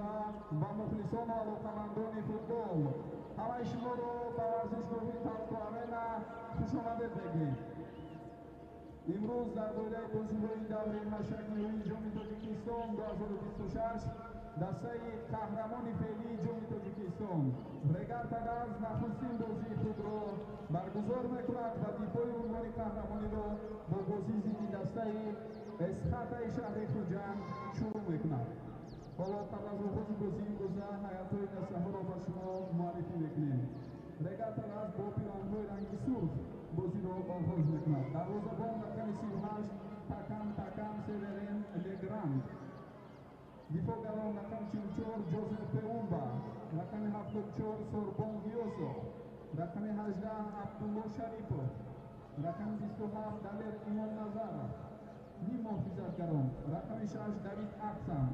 Турсунзода ва мухлисону алоқамандони футбол, ҳамаи шуморо ба варзишгоҳи Талко Арена хушомадед мегӯем. Имрӯз дар доираи бозиҳои даври ҳаштякниҳоии Ҷоми Тоҷикистон 2026 дастаи қаҳрамони феълии Ҷоми Тоҷикистон Регар Тадаз нахустин бозии худро баргузор мекунад ва дифои унвони қаҳрамониро бо бозии зидди дастаи Эсхатаи шаҳри Хуҷанд шурӯъ мекунад. Ҳоло қабл аз оғози бозии имрӯза ҳайатҳои дастаҳоро ба шумо муаррифӣ мекунем. Регар Тадаз бо пиронҳои ранги сурх бозиро оғоз мекунад. Дарвозабон рақами 38 Такам Такам Северен Легранд, дифоъгарон рақами 44 Ҷозеф Пеумба, рақами 74 Сорбон Гиёсо, рақами 18 Абдулло Шарипов, рақами 27 Далер Имомназаров, ним муҳофизатгарон рақами 6 Давид Ақсан,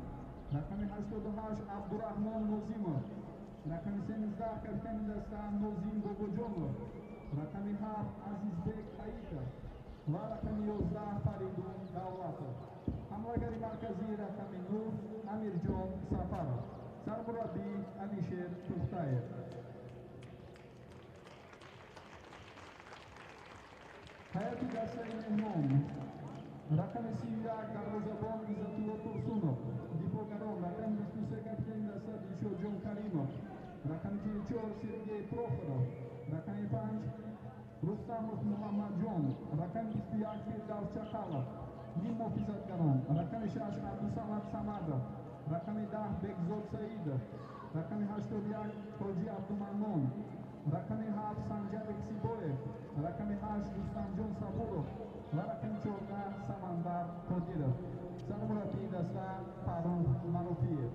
рақами 88 Абдураҳмон Нозимов, рақами 13 капитани даста Нозим Бобоҷонов, рақами 7 Азизбек Ҳаитов ва рақами 11 Фаридун Давлатов. Ҳамлагари марказӣ рақами 9 Амирҷон Сафаров, сармураббӣ Алишер Тухтаев. Ҳайати дастаи меҳмон: рақами 31 дарвозабон Иззатулло Турсунов, дифоъгарон рақами 23 капитани даста Дилшодҷон Каримов, рақами 44 Сергей Прохоров, рақами 5 Рустамов Муҳаммадҷон, рақами 21 Фирдавс Чақалов, ним муҳофизатгарон рақами 6 Абдусамад Самадов, рақами 10 Бекзод Саидов, рақами 81 Ҳоҷи Абдуманнон, рақами 7 Санҷар Эксибоев, рақами 8 Рустамҷон Сабуров ва рақами 14 Самандар Қодиров. Сармураббии даста Фаррух Маруфиев.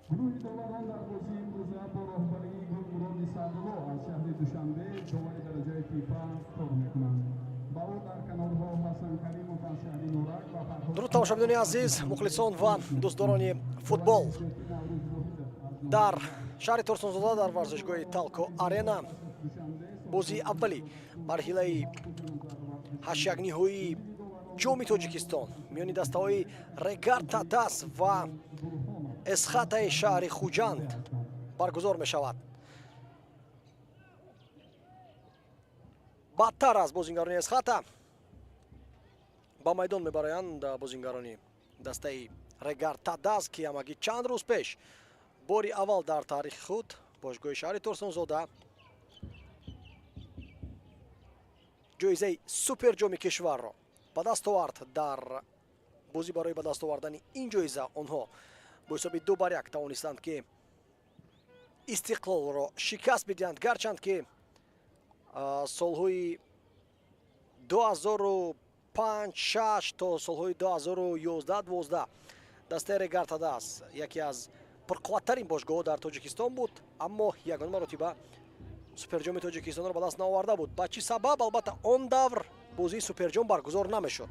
Гурӯҳи доварон дар бозии имрӯза бо роҳбарии Гулмуроди Саъдулло аз шаҳри Душанбе, довари дараҷаи ФИФА, кор мекунанд. Ба ӯ дар канорҳо Ҳасан Каримов аз шаҳри Норак ва Фарҳод. Дуруд, тамошобинони азиз, мухлисон ва дӯстдорони футбол. Дар шаҳри Турсунзода, дар варзишгоҳи Талко Арена, бозии аввали марҳилаи ҳаштякниҳоии Ҷоми Тоҷикистон миёни дастаҳои Регар Тадаз ва Эсхатаи шаҳри Хуҷанд баргузор мешавад. Бадтар аз бозингарони Эсхата ба майдон мебароянд бозингарони дастаи Регар Тадаз, ки ҳамагӣ чанд рӯз пеш бори аввал дар таърихи худ бошгоҳи шаҳри Турсунзода ҷоизаи суперҷоми кишварро ба даст овард. Дар бозӣ барои ба даст овардани ин ҷоиза онҳо бо ҳисоби 2-1 тавонистанд, ки Истиқлолро шикаст бидиҳанд, гарчанд ки солҳои 2005, 6 то солҳои 2011, 12 дастаи Регар Тадаз яке аз пурқувваттарин бошгоҳҳо дар Тоҷикистон буд, аммо ягон маротиба суперҷоми Тоҷикистонро ба даст наоварда буд. Ба чӣ сабаб? Албатта, он давр бозии суперҷом баргузор намешуд.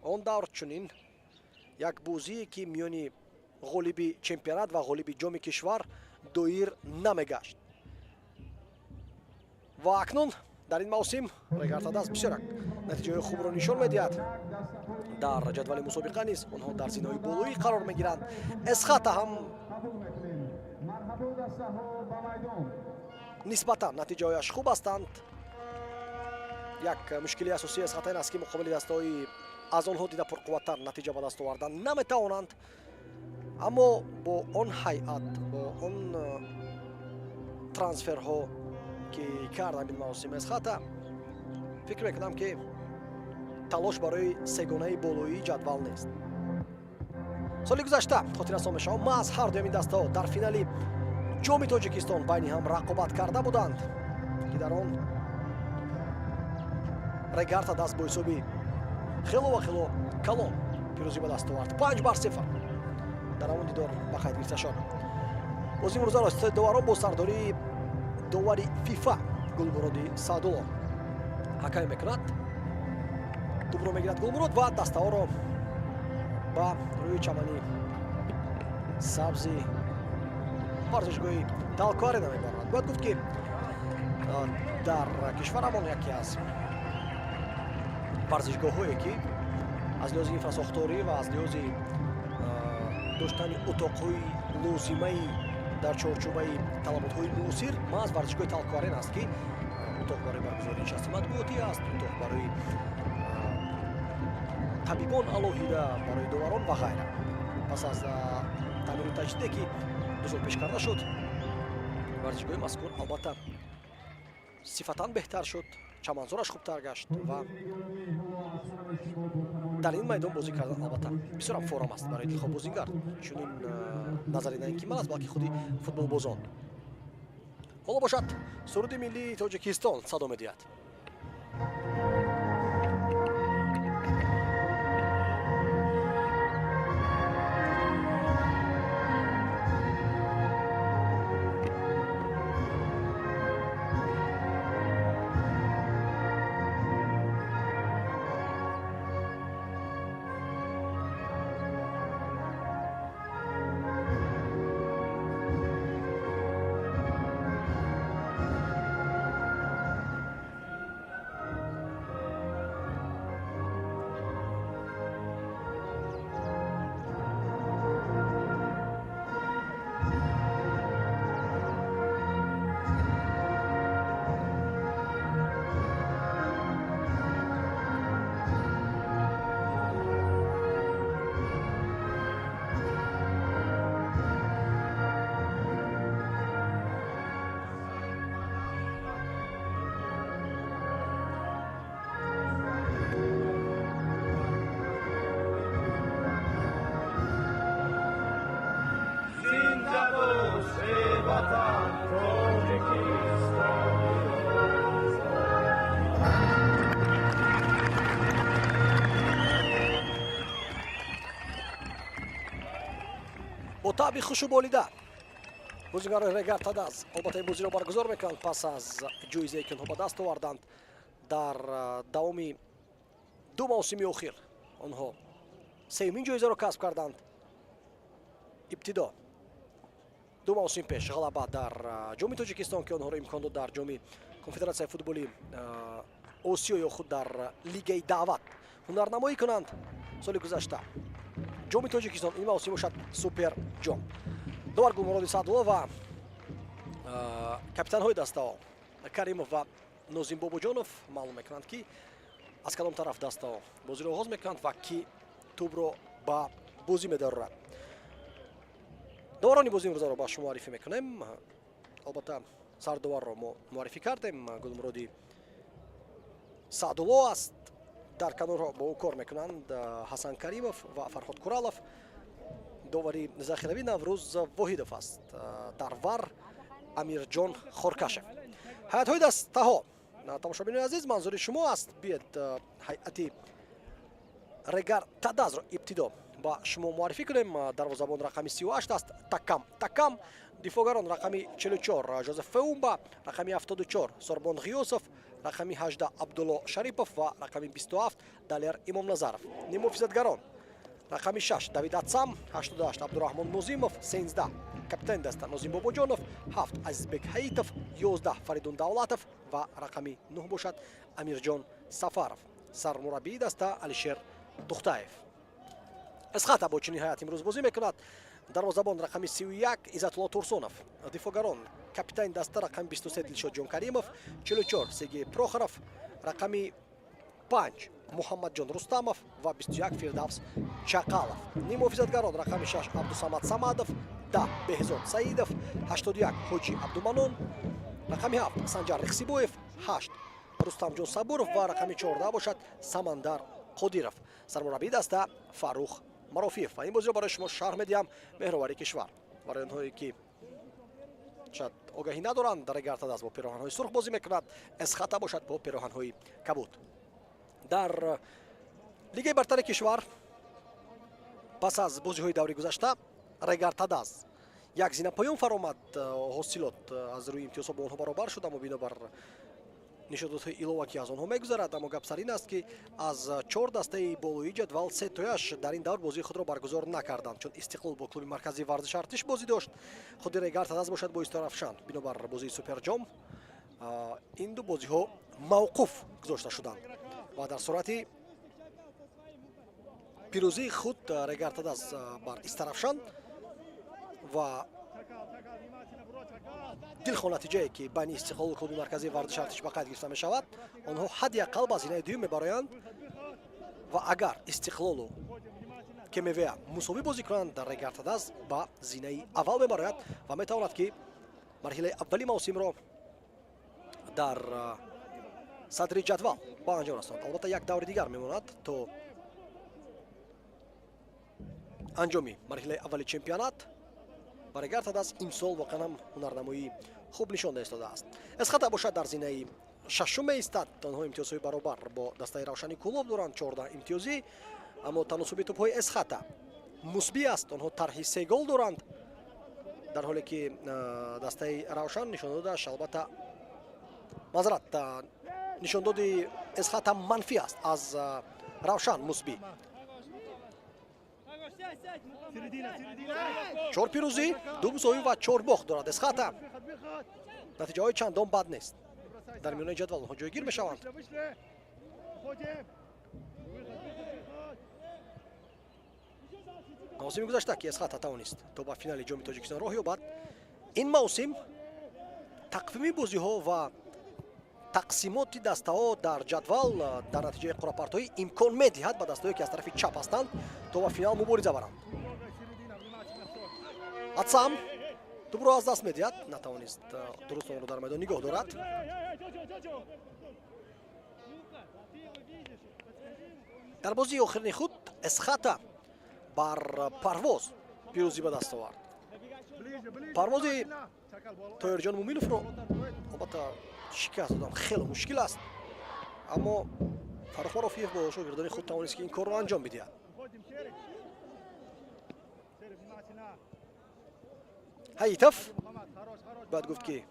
Он давр чунин як бозие, ки миёни ғолиби чемпионат ва ғолиби ҷоми кишвар доир намегашт. Ва акнун дар ин мавсим Регар Тадаз бисёр як натиҷаҳои хубро нишон медиҳад. Дар ҷадвали мусобиқа низ онҳо дар зинаҳои болоӣ қарор мегиранд. Эсхата ҳам Қабул мекунем. Марҳабо, дастаҳо ба майдон. нисбатан натиҷаҳояш хуб ҳастанд. Як мушкили асосии Эсхата ин аст, ки муқобили дастаҳои аз онҳо дида пурқувваттар натиҷа ба даст овардан наметавонанд, аммо бо он ҳайат, бо он трансферҳо, ки кард ҳамин мавсим Эсхата, фикр мекунам, ки талош барои сегонаи болоии ҷадвал нест. Соли гузашта, хотиррасон мешавам, маҳз ҳар дуями дастаҳо дар финали Ҷоми Тоҷикистон байни ҳам рақобат карда буданд, ки дар он Регар Тадаз бо ҳисоби хело ва хело калон пирӯзӣ ба даст овард, 5-0 дар ҳамон дидор ба қайд гирифта шуд. Бози имрӯзаро ситои доварон бо сардории довари ФИФА Гулмуроди Саъдулло ҳакамӣ мекунад. Тӯбро мегирад Гулмурод ва дастаҳоро ба рӯи чамани сабзи Варзишгоҳи Талко Арена мебарад. Бояд гуфт, ки дар кишварамон яке аз варзишгоҳҳое, ки аз лиҳози инфрасохторӣ ва аз лиҳози доштани утоқҳои лозимаи дар чорчӯбаи талаботҳои муосир, маҳз варзишгоҳи Талко Арена аст, ки утоқ барои баргузории нишасти матбуотӣ аст, утоқ барои табибон алоҳида, барои доварон ва ғайра. Пас аз таъмиру таҷдиде, ки 2 сол пеш карда шуд, варзишгоҳи мазкур албатта сифатан беҳтар шуд, чаманзораш хубтар гашт ва дар ин майдон бозӣ кардан албатта бисёрам форам аст барои дилхоҳ бозингар. Чунин назари на ин ки ман аст, балки худи футболбозон. Ҳоло бошад, суруди миллии Тоҷикистон садо медиҳад. Бо таъби хушу болида бозигарони Регар Тадаз албатта ин бозиро баргузор мекунанд пас аз ҷоизае, ки онҳо ба даст оварданд дар давоми 2 мавсими охир. Онҳо сеюмин ҷоизаро касб карданд. Ибтидо 2 мавсим пеш ғалаба дар Ҷоми Тоҷикистон, ки онҳоро имкон дод дар Ҷоми Конфедератсияи футболи Осиё ё худ дар Лигаи даъват ҳунарнамоӣ кунанд. Соли гузашта Ҷоми Тоҷикистон, ин мавсим бошад супер ҷом. Довар Гулмуроди Саъдулло ва капитанҳои дастаҳо Каримов ва Нозим Бобоҷонов маълум мекунанд, ки аз кадом тараф дастаҳо бозиро оғоз мекунанд ва ки тӯбро ба бозӣ медарорад. Доварони бозии имрӯзаро ба шумо муаррифӣ мекунем. Албатта сардоварро мо муаррифӣ кардем, Гулмуроди Саъдулло аст. Дар канорҳо бо ӯ кор мекунанд Ҳасан Каримов ва Фарҳод Куралов. Довари захиравӣ Наврӯз Воҳидов аст. Дар вар Амирҷон Хоркашев. Ҳайатҳои дастаҳо, тамошобинони азиз, манзури шумо аст. Биед ҳайати Регар Тадазро ибтидо ба шумо муаррифӣ кунем. Дарвозабон рақами 38 аст Такам Такам, дифоъгарон рақами 44 Жозеф Феумба, рақами 74 Сорбон Ғиёсов, рақами 18 Абдулло Шарипов ва рақами 27 Далер Имомназаров. Ниммуҳофизатгарон рақами 6 Давид Атсам, 88 Абдураҳмон Нозимов, 13 капитани даста Нозим Бобоҷонов, 7 Азизбек Ҳаитов, 11 Фаридун Давлатов ва рақами 9 бошад Амирҷон Сафаров. Сармураббии даста Алишер Тухтаев. Эсхата бо чунин ҳайат имрӯз бозӣ мекунад. Дарвозабон рақами 31 Иззатулло Турсунов, дифоъгарон капитани даста рақами 23 Дилшодҷон Каримов, 44 Сергей Прохоров, рақами 5 Муҳаммадҷон Рустамов ва 21 Фирдавс Чақалов. Ниммуҳофизатгарон рақами 6 Абдусамад Самадов, 10 Беҳзод Саидов, 81 Ҳоҷи Абдуманон, рақами 7 Санҷар Рихсибоев, 8 Рустамҷон Сабуров ва рақами 14 бошад Самандар Қодиров. Сармураббии даста Фаррух Марофиев. Ва ин бозиро барои шумо шарҳ медиҳам меҳровари кишвар. Барои онҳое, ки шояд огаҳӣ надоранд, Регар Тадаз бо пироҳанҳои сурх бозӣ мекунад, Эсхата бошад бо пироҳанҳои кабуд. Дар Лигаи бартари кишвар пас аз бозиҳои даври гузашта Регар Тадаз як зина поён фаромад. Ҳосилот аз рӯи имтиёзҳо бо онҳо баробар шуд, аммо бинобар Нишондодҳои иловакӣ аз онҳо мегузарад, аммо гап сар ин аст, ки аз 4 дастаи болоии ҷадвал 3 тояш дар ин давр бозии худро баргузор накарданд, чун Истиқлол бо клуби марказии варзиши Артиш бозӣ дошт, худи Регар Тадаз бошад бо Истарафшан. Бинобар бозии Суперҷом ин ду бозиҳо мавқуф гузошта шуданд ва дар сурати пирӯзии худ Регар Тадаз бар Истарафшан ва дилхоҳ натиҷае, ки байни Истиқлолу клуби марказии варзиши Артиш ба қайд гирифта мешавад, онҳо ҳадди ақал ба зинаи дуюм мебароянд ва агар Истиқлолу КМВА мусовӣ бозӣ кунанд, Регар Тадаз ба зинаи аввал мебарояд ва метавонад, ки марҳилаи аввали мавсимро дар садри ҷадвал ба анҷом расонад. Албатта, як даври дигар мемонад то анҷоми марҳилаи аввали чемпионат ва Регар Тадаз имсол воқеан ҳам ҳунарнамоии хуб нишон дода истодааст. Эсхата бошад дар зинаи шашум меистад. Онҳо имтиёзҳои баробар бо дастаи Равшани Кӯлоб доранд, 14 имтиёзӣ, аммо таносуби тӯбҳои Эсхата мусбӣ аст. Онҳо тарҳи се гол доранд, дар ҳоле ки дастаи Равшан нишондодаш, албатта, маъзарат, нишондоди Эсхата манфӣ аст, аз Равшан мусбӣ. 4 пирӯзӣ, 2 мусовӣ ва 4 бохт дорад Эсхата. Натиҷаҳои чандон бад нест, дар миёнаи ҷадвал онҳо ҷойгир мешаванд. Мавсими гузашта, ки Эсхата тавонист то ба финали Ҷоми Тоҷикистон роҳ ёбад, ин мавсим тақвими бозиҳо ва тақсимоти дастаҳо дар ҷадвал дар натиҷаи қуръапартоӣ имкон медиҳад ба дастаҳое, ки аз тарафи чап ҳастанд, то ба финал мубориза баранд. Атсам тӯбро аз даст медиҳад, натавонист дуруст онро дар майдон нигоҳ дорад. Дар бозии охирини худ Эсхата бар Парвоз пирӯзӣ ба даст овард. Парвози Тоирҷон Муминовро албатта шикаст додан хеле мушкил аст, аммо Фаррух Марофиев бо шогирдони худ тавонист, ки ин корро анҷом бидиҳад. Ҳаитов, бояд гуфт, ки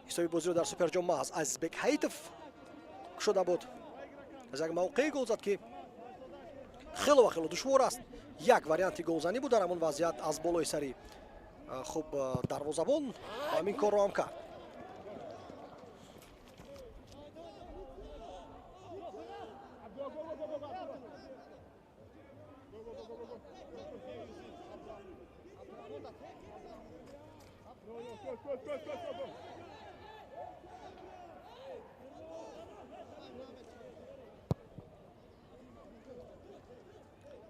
ҳисоби бозиро дар Суперҷом маҳз Азизбек Ҳаитов кушода буд. Аз як мавқеи гол зад, ки хело ва хело душвор аст. Як варианти голзанӣ буд дар ҳамон вазъият аз болои сари хуб дарвозабон ва ҳамин корро ҳам кард.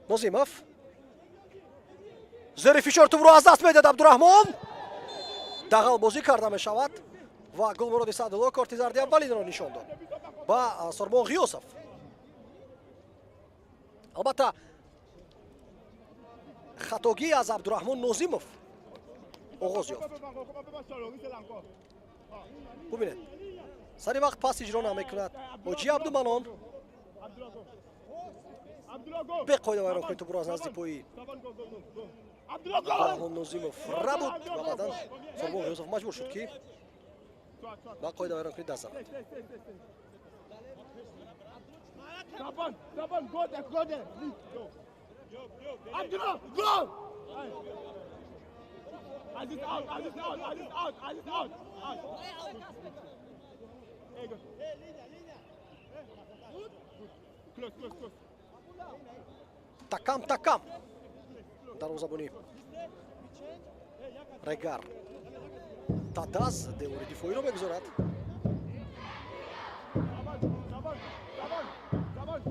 Нозимов зери фишор тӯбро аз даст медиҳад. Абдураҳмон, дағал бозӣ карда мешавад ва Гулмуроди Саъдулло корти зарди аввалинро нишон дод ба Сормон Ғиёсов. Албатта, хатогӣ аз Абдураҳмон Нозимов оғоз ёфт. Бубинед, сари вақт пас иҷро намекунад Ҳоҷи Абдуманон, беқоида вайронкунӣ тӯбро аз назди пои Абдураҳмон Нозимов рабуд ва баъдан Сормон Ғиёсов маҷбур шуд, ки ба қоида вайронкунӣ даст занад. Saban, Saban, go there, go there. Please, go. Abdullah, go! Aziz out, Aziz out, Aziz out, Aziz out. Out. Hey, go. Close, close, close. Такам, такам, дарвозабони Регар Тадаз девори дифоиро мегузорад. Saban, Saban, Saban, Saban.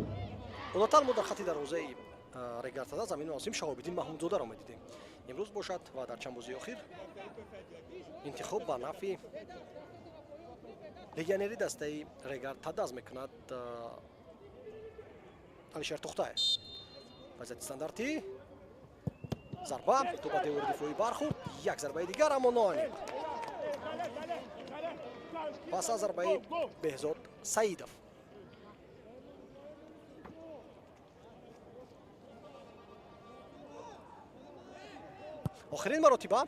Одатан мо дар хатти дарвозаи Регар Тадаз ҳамин мавсим Шаҳобиддин Маҳмудзодаро медидем. Имрӯз бошад ва дар чанд бозии охир интихоб ба нафъи легионери дастаи Регар Тадаз мекунад Алишер Тухтаев. Вазияти стандартӣ, зарба то ба девори дифоӣ бархӯрд, як зарбаи дигар, аммо ноаниқ. Пас аз зарбаи Беҳзод Саидов. Охирин маротиба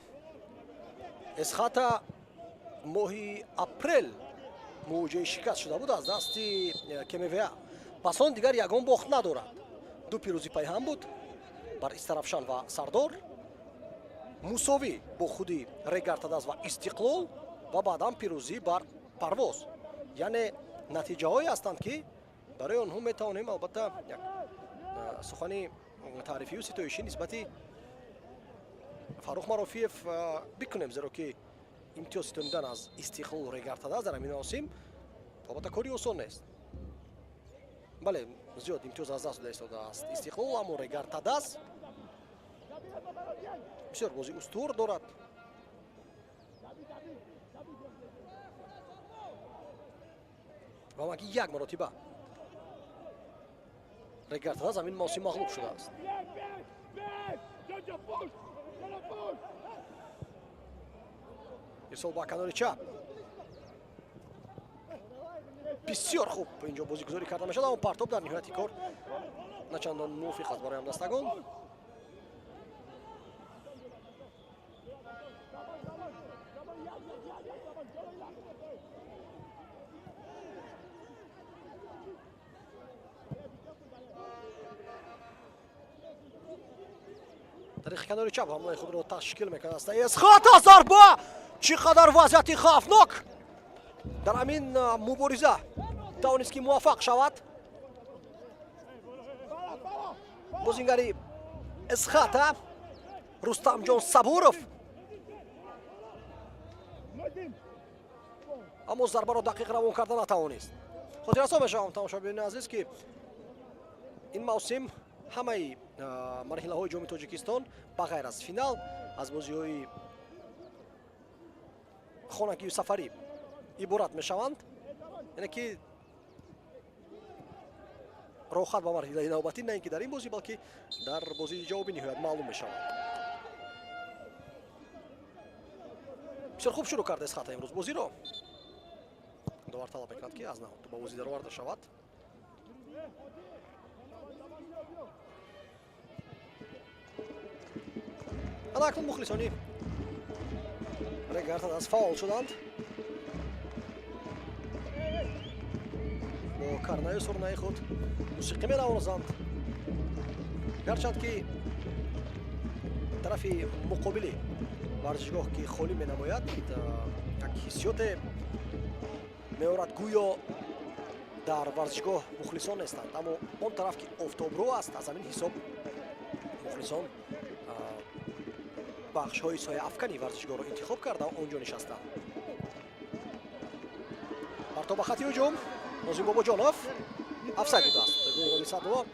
Эсхата моҳи апрел мувоҷиҳаи шикаст шуда буд аз дасти КМВА. Пас он дигар ягон бохт надорад. Ду пирӯзӣ пайҳам буд бар Истаравшан ва Сардор, мусовӣ бо худи Регар-ТадАЗ ва Истиқлол ва баъдан пирӯзӣ бар Парвоз. Яъне натиҷаҳое ҳастанд, ки барои онҳо метавонем албатта як сухани таърифию ситоишӣ нисбати Фаррух Марофиев бикунем, зеро ки имтиёз ситонидан аз Истиқлол, Регар-ТадАЗ дар ҳамин мавсим албатта кори осон нест. Бале, зиёд имтиёз аз даст дода истодааст Истиқлол, аммо Регар-ТадАЗ бисёр бозӣ устувор дорад. Ва ҳамагӣ як маротиба Регар-ТадАЗ ҳамин мавсим мағлуб шудааст. Ирсол ба канори чап. Бисёр хуб инҷо бозигузорӣ карда мешавад, аммо партоб дар ниҳояти кор начандон мувофиқ аст барои ҳамдастагон. Тариқи канори чап ҳамлаи худро ташкил мекард дастаи Эсхата. Зарба! Чӣ қадар вазъияти хавфнок! Дар ҳамин мубориза тавонист, ки муваффақ шавад бозингари Эсхата Рустамҷон Сабуров, аммо зарбаро дақиқ равон карда натавонист. Хотиррасон мешавам, тамошобинони азиз, ки ин мавсим ҳамаи марҳилаҳои Ҷоми Тоҷикистон ба ғайр аз финал аз бозиҳои хонагию сафарӣ иборат мешаванд. Яъне ки роҳхат ба марҳилаи навбатӣ на ин ки дар ин бозӣ, балки дар бозии ҷавоби ниҳоят маълум мешавад. Бисёр хуб шурӯъ карда Эсхата имрӯз бозиро. Довар талаб мекунад, ки аз нав ба бозӣ дароварда шавад. Ана акнун мухлисони Регар-ТадАЗ фаъол шуданд. Бо карнаю сурнаи худ мусиқӣ менавозанд. Гарчанд ки тарафи муқобили варзишгоҳ, ки холӣ менамояд, як ҳиссиёте меорад, гӯё дар варзишгоҳ мухлисон нестанд, аммо он тараф, ки офтобрӯ аст, аз ҳамин ҳисоб мухлисон бахшҳои сояафкани варзишгоҳро интихоб карда, он ҷо нишастанд. Партоб ба хати ҳуҷум. Нозим Бобоҷонов, офсайд будааст. Гулғоли Садулло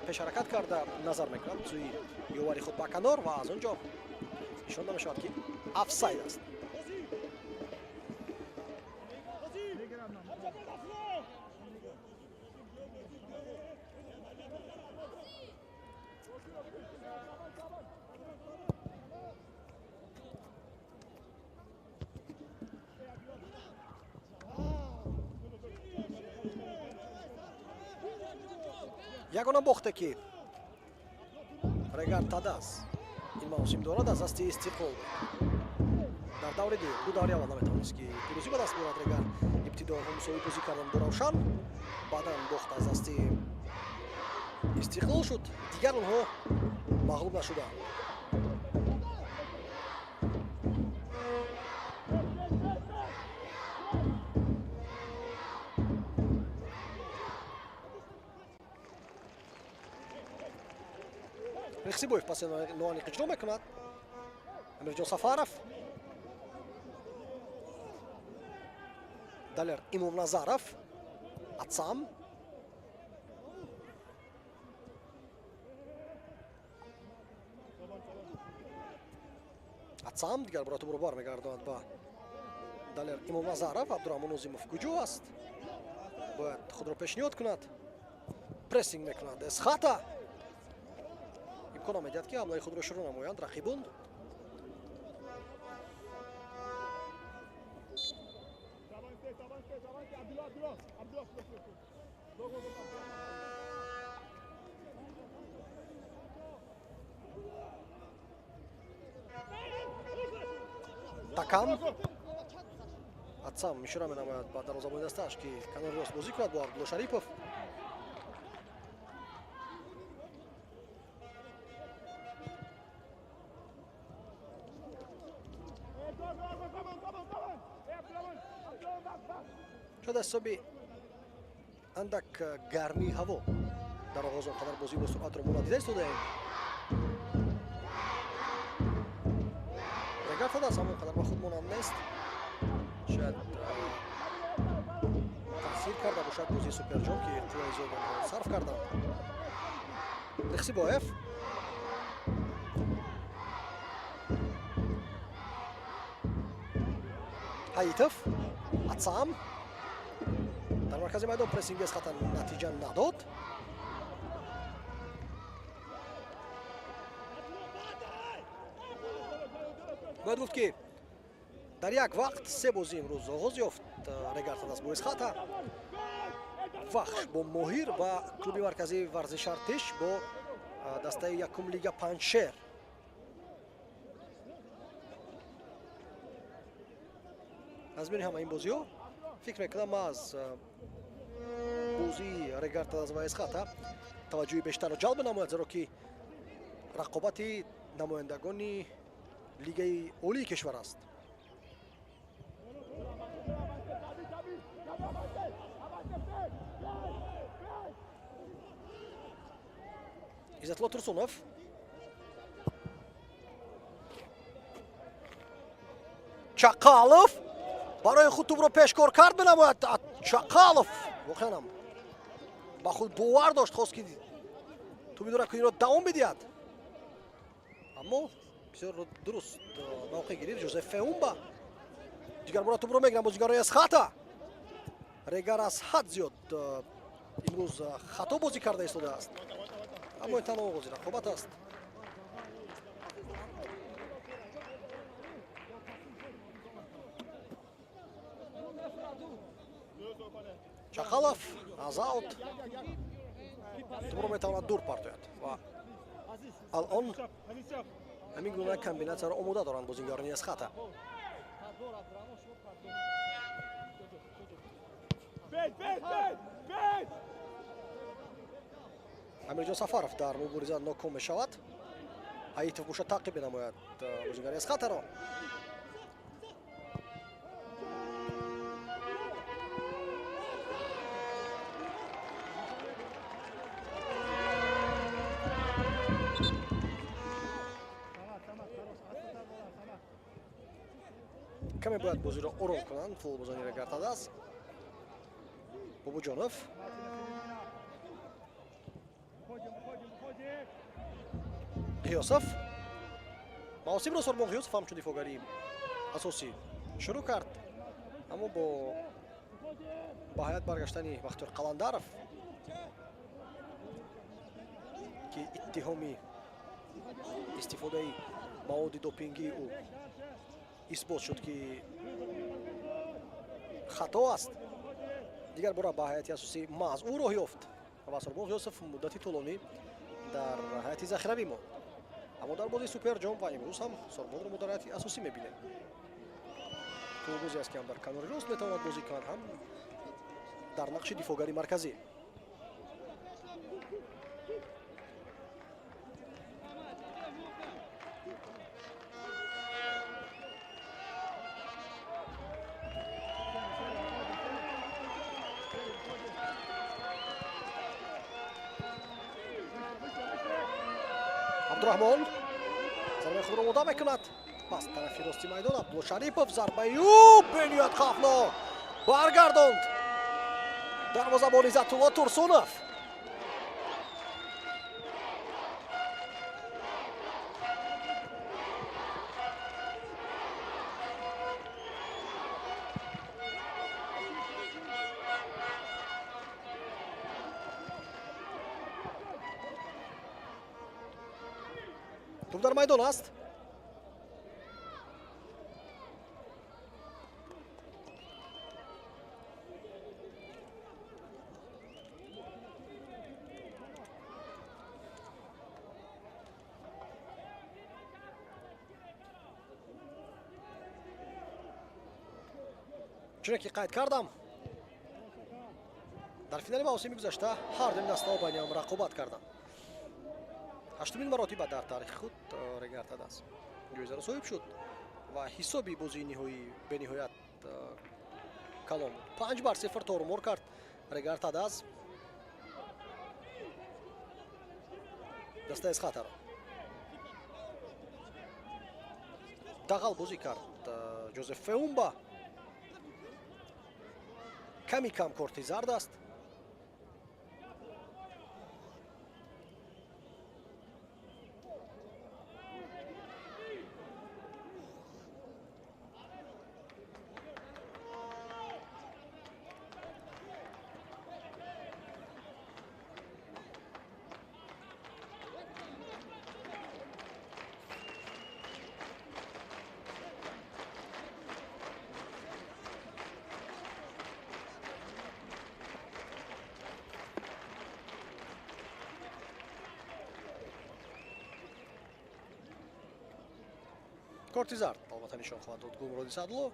пеш ҳаракат карда назар мекунад сӯи ёвари худ ба канор ва аз он ҷо нишон дода мешавад, ки офсайд аст. Ягона бохте, ки Регар-ТадАЗ ин мавсим дорад, аз дасти Истиқлол дар даври дуюм. Ду даври аввал наметавонист, ки пирӯзӣ ба даст биёрад Регар. Ибтидо онҳо мусовӣ бозӣ карданд бо Равшан, баъдан бохт аз дасти Истиқлол шуд, дигар онҳо мағлуб нашуданд. Рехсибоев паси ноаниқ иҷро мекунад. Амирҷон Сафаров, Далер Имомназаров, Атсам. Атсам дигар бора тӯбро бармегардонад ба Далер Имомназаров. Абдураҳмон Нозимов куҷо аст? Бояд худро пешниҳод кунад. Прессинг мекунад Эсхата, имкон медиҳад, ки ҳамлаи худро шурӯъ намоянд рақибон. Такам. Атсам ишора менамояд ба дарвозабони дастааш, ки канори рост бозӣ кунад бо Абдулло Шарипов. Шояд аз ҳисоби андак гармии ҳаво дар оғоз он қадар бозӣ бо суръатро мо надида истодаем. Регар-ТадАЗ ҳамон қадар ба худ монанд нест. Шояд таъсир карда бошад бозии Суперҷом, ки қувваи зиёд онҳо сарф карданд. Лихсибоев Ҳаитов, Атсам дар маркази майдон прессинги Эсхата натиҷа надод. Бояд гуфт, ки дар як вақт се бозӣ имрӯз оғоз ёфт. Регар-ТадАЗ бо Эсхата, Вахш бо Моҳир ва клуби марказии варзиши Артиш бо дастаи якум лига Панҷшер. Аз миёни ҳама ин бозиҳо фикр мекунам аз бозии Регар-ТадАЗ ва Эсхата таваҷҷӯҳи бештарро ҷалб менамояд, зеро ки рақобати намояндагони лигаи олии кишвар аст. Иззатулло Турсунов Чақалов барои худ тӯбро пешкор кард менамояд. Чақалов воқеан ҳам ба худ бовар дошт, хост, ки тӯби дуракуниро давом бидиҳад, аммо бисёр дуруст мавқеъ гирифт Жозеф Феумба. Дигар бора тӯбро мегиранд бозигарони Эсхата. Регар аз ҳад зиёд имрӯз хато бозӣ карда истодааст, аммо ин танҳо оғози рақобат аст. Чақалов аз аут тӯбро метавонад дур партояд ва алон ҳамин гуна комбинатсияро омода доранд бозигарони Эсхата. Амирҷон Сафаров дар мубориза ноком мешавад. Ҳаитов боша таъқиб менамояд бозигари Эсхатаро. Каме бояд бозиро ором кунанд футболбозони Регар-ТадАЗ. Бобоҷонов Ғиёсов мавсимро Сорбон Ғиёсов ҳамчун дифоъгари асосӣ шурӯъ кард, аммо бо ба ҳаят баргаштани Бахтиёр Қаландаров, ки иттиҳоми истифодаи маводи допингии ӯ исбот шуд, ки хато аст, дигар бора ба ҳайати асосӣ маҳз ӯ роҳ ёфт ва Сорбон Ғиёсов муддати тӯлонӣ дар ҳайати захиравӣ монд. Аммо дар бозии Суперҷом ва имрӯз ҳам Сорбонро мо дар ҳайати асосӣ мебинем. Бозӣ аст, ки ҳам дар канори рост метавонад бозӣ кунад, ҳам дар нақши дифоъгари марказӣ. Абдурахмон зарбаи худро омода мекунад. Пас тарафи рости майдон Абдулло Шарипов, зарбаи ӯ бениҳоят хавфнок баргардонд дарвозабон Иззатулло Турсунов. Туп дар майдон аст. Чуне ки қайд кардам, дар финали мавсими гузашта ҳар дуи дастаҳо байни ҳам рақобат карданд. Ҳаштумин маротиба дар таърихи худ Регар Тадаз ҷоизаро соҳиб шуд ва ҳисоби бозии ниҳоӣ бениҳоят калон буд. 5-0 торумор кард Регар Тадаз дастаи Эсхатаро. Дағал бозӣ кард Ҷозеф Феумба. Ками кам корти зард аст. Корти зард албатта нишон хоҳад дод Гулмуроди Садло.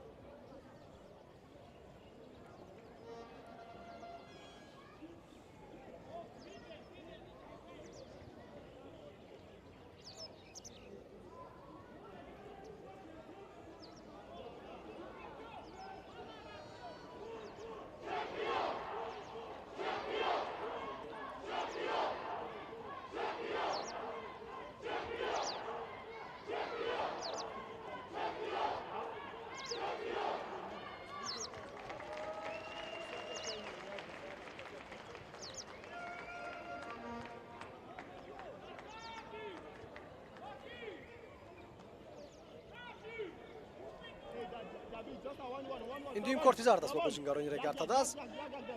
Ин дуюм корти зард аст бо бозингарони Регар Тадаз.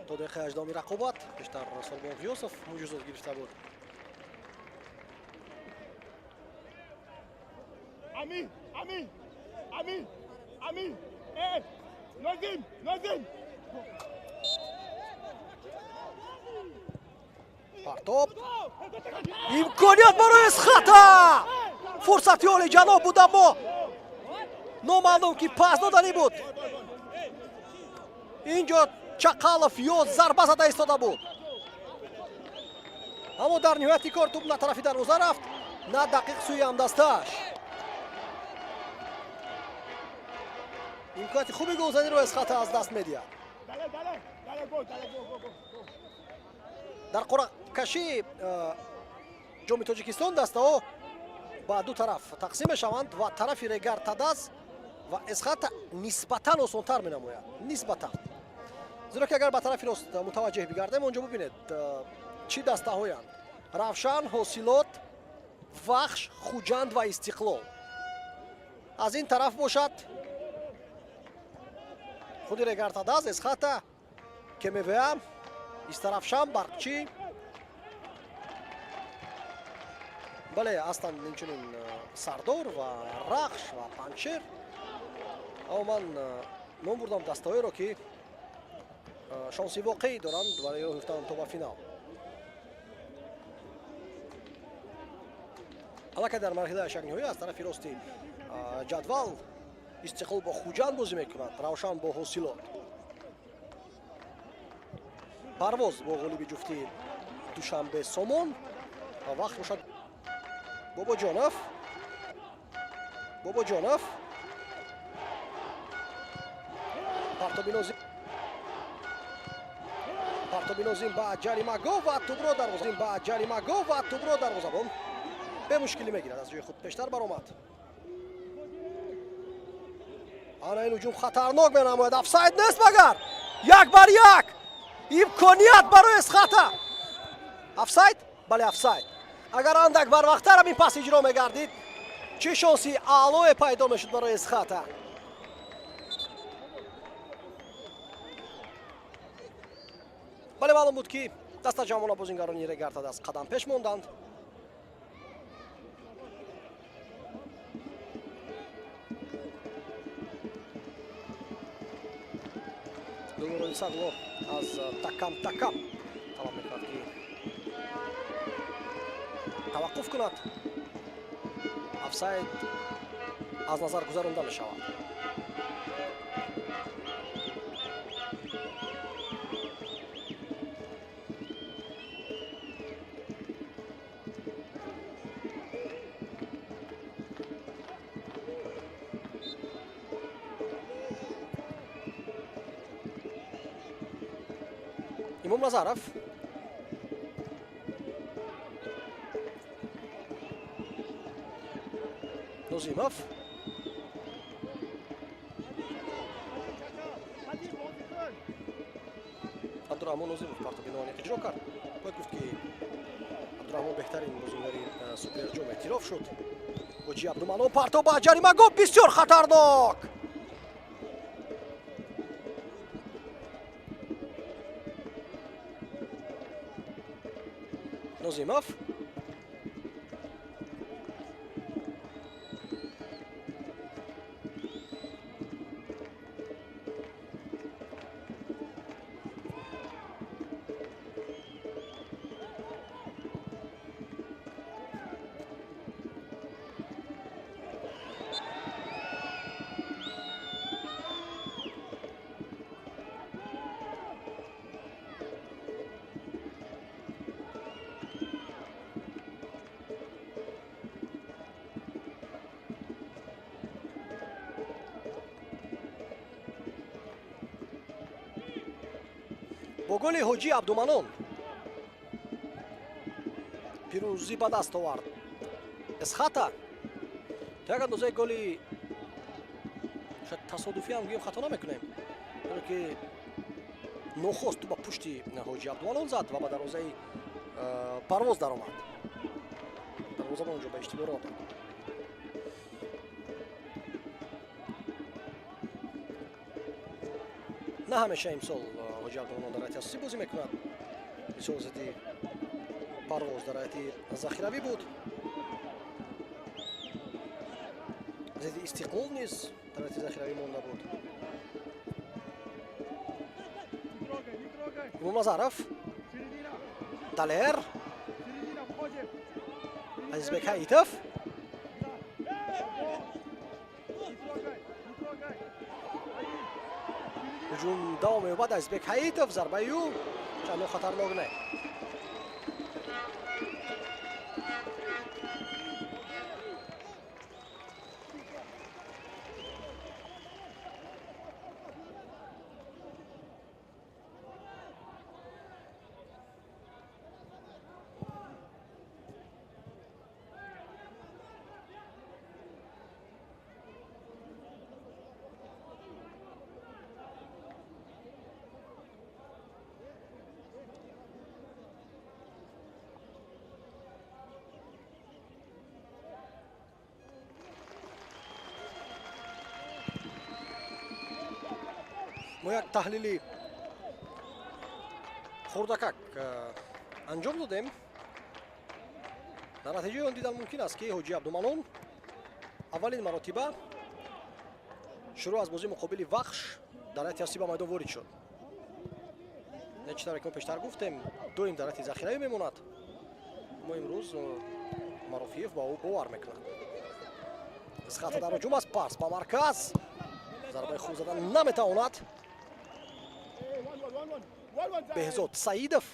То дақиқаи 18 рақобат пештар Солмон Ғиёсов муҷозот гирифта буд. Амин, Амин, Амин, Амин, э, Нозим, Нозим. Партоп. Имконият барои Эсхата. Фурсати олиҷаноб буд, аммо номаълум ки пас доданӣ буд. Инҷо Чақалов ё зарба зада истода буд, аммо дар ниҳояти кор тӯб на тарафи дарвоза рафт, на дақиқ сӯи ҳамдастааш. Имконияти хуби голзаниро Эсхата аз даст медиҳад. Дар қуръакашии ҷоми Тоҷикистон дастаҳо ба ду тараф тақсим мешаванд ва тарафи Регар Тадаз ва Эсхата нисбатан осонтар менамояд. Нисбатан. Зеро ки агар ба тарафи рост мутаваҷҷеҳ бигардем, онҷо бибинед чӣ дастаҳоянд: Равшан, Ҳосилот, Вахш, Хуҷанд ва Истиқлол. Аз ин тараф бошад худи Регар Тадаз, Эсхата, КМВА, Истарафшан, Барқчӣ. Бале, ҳастанд инчунин Сардор ва Рахш ва Панҷшер. Аммо ман ном бурдам дастаҳоеро, ки шонси воқеӣ доранд барои роҳ ёфтан то ба финал. Аллакай дар марҳилаи ҳаштякниҳоӣ аз тарафи рости ҷадвал Истиқлол бо Хуҷанд бозӣ мекунад, Равшан бо Ҳосилот, Парвоз бо ғолиби ҷуфти Душанбе Сомон ва вақт бошад Бобоҷонов. Бобоҷонов партоби нозим ба ҷаримагоҳ ва тӯбро дарвоза ба ҷаримагоҳ ва тӯбро дарвозабон бемушкилӣ мегирад, аз ҷои худ пештар баромад. Ана ин ҳуҷум хатарнок менамояд. Офсайд нест, магар 1-1 имконият барои Эсхата. Офсайд? Бале, офсайд. Агар андак барвақттар ҳамин пас иҷро мегардид, чӣ шонси аълое пайдо мешуд барои Эсхата. Бале, маълум буд, ки дастаҷамъона бозингарони Регар Тадаз қадам пеш монданд. Гулмуроди Садло аз Такам Такам талаб мекунад, ки таваққуф кунад. Офсайд аз назар гузаронда мешавад. Имом Назаров. Нозимов. Абдурахмон Нозимов партоби ноаниқ иҷро кард. Бояд гуфт, ки Абдурахмон беҳтарин бозингари Суперҷом эътироф шуд. Ҳоҷи Абдуманон, партоб ба ҷаримагоҳ, бисёр хатарнок. Нозимов. Бо голи Ҳоҷи Абдуманон пирӯзӣ ба даст овард Эсхата. То як андозаи голи шояд тасодуфӣ ҳам гӯем, хато намекунем, зеро ки нохост ту ба пушти Ҳоҷи Абдуманон зад ва ба дарвозаи Парвоз даромад. Дарвозабон онҷо ба иштибоҳ роҳ дод. На ҳамеша имсол Ҳоҷи Абдуманон дар ҳайати асосӣ бозӣ мекунад. Мисол, зидди Парвоз дар ҳайати захиравӣ буд. Зидди Истиқлол низ дар ҳайати захиравӣ монда буд. Имомназаров, Далер, Азизбек Ҳаитов. Ҳуҷум давом меёбад. Азизбек Ҳаитов, зарбаи ӯ чандон хатарнок не. Мо як таҳлили хурдакак анҷом додем. Дар натиҷаи он дидан мумкин аст, ки Ҳоҷи Абдуманон аввалин маротиба шурӯъ аз бозии муқобили Вахш дар ҳайати асосӣ ба майдон ворид шуд. Не чӣ тавре ки мо пештар гуфтем, доим дар ҳайати захиравӣ мемонад, аммо имрӯз Марофиев ба ӯ бовар мекунад. Эсхата дар ҳуҷум аст, пас ба марказ, зарбаи хуб задан наметавонад. Беҳзод Саидов,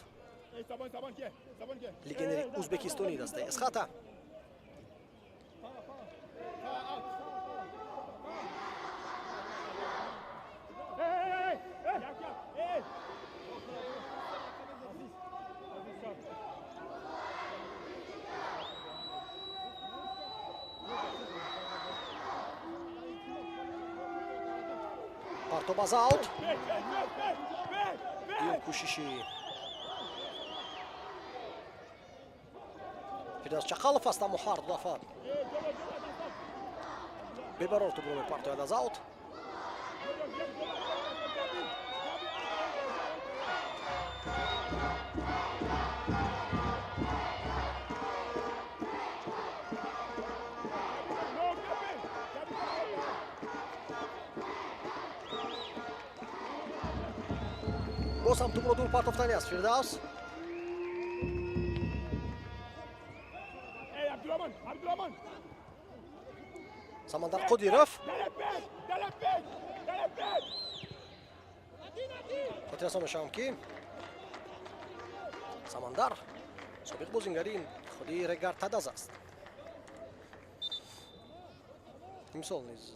легионери узбекистонии дастаи Эсхата. Партоб аз аут. Дуюм кӯшиши Фирдавс Чақалов аст, аммо ҳар ду дафъа бебарор тӯбро мепартояд аз аут. Боз ҳам тӯбро дур партофтани аст Фирдавс. Самандар Қодиров. Хотиррасон мешавам, ки Самандар собиқ бозингари худи Регар Тадаз аст. Имсол низ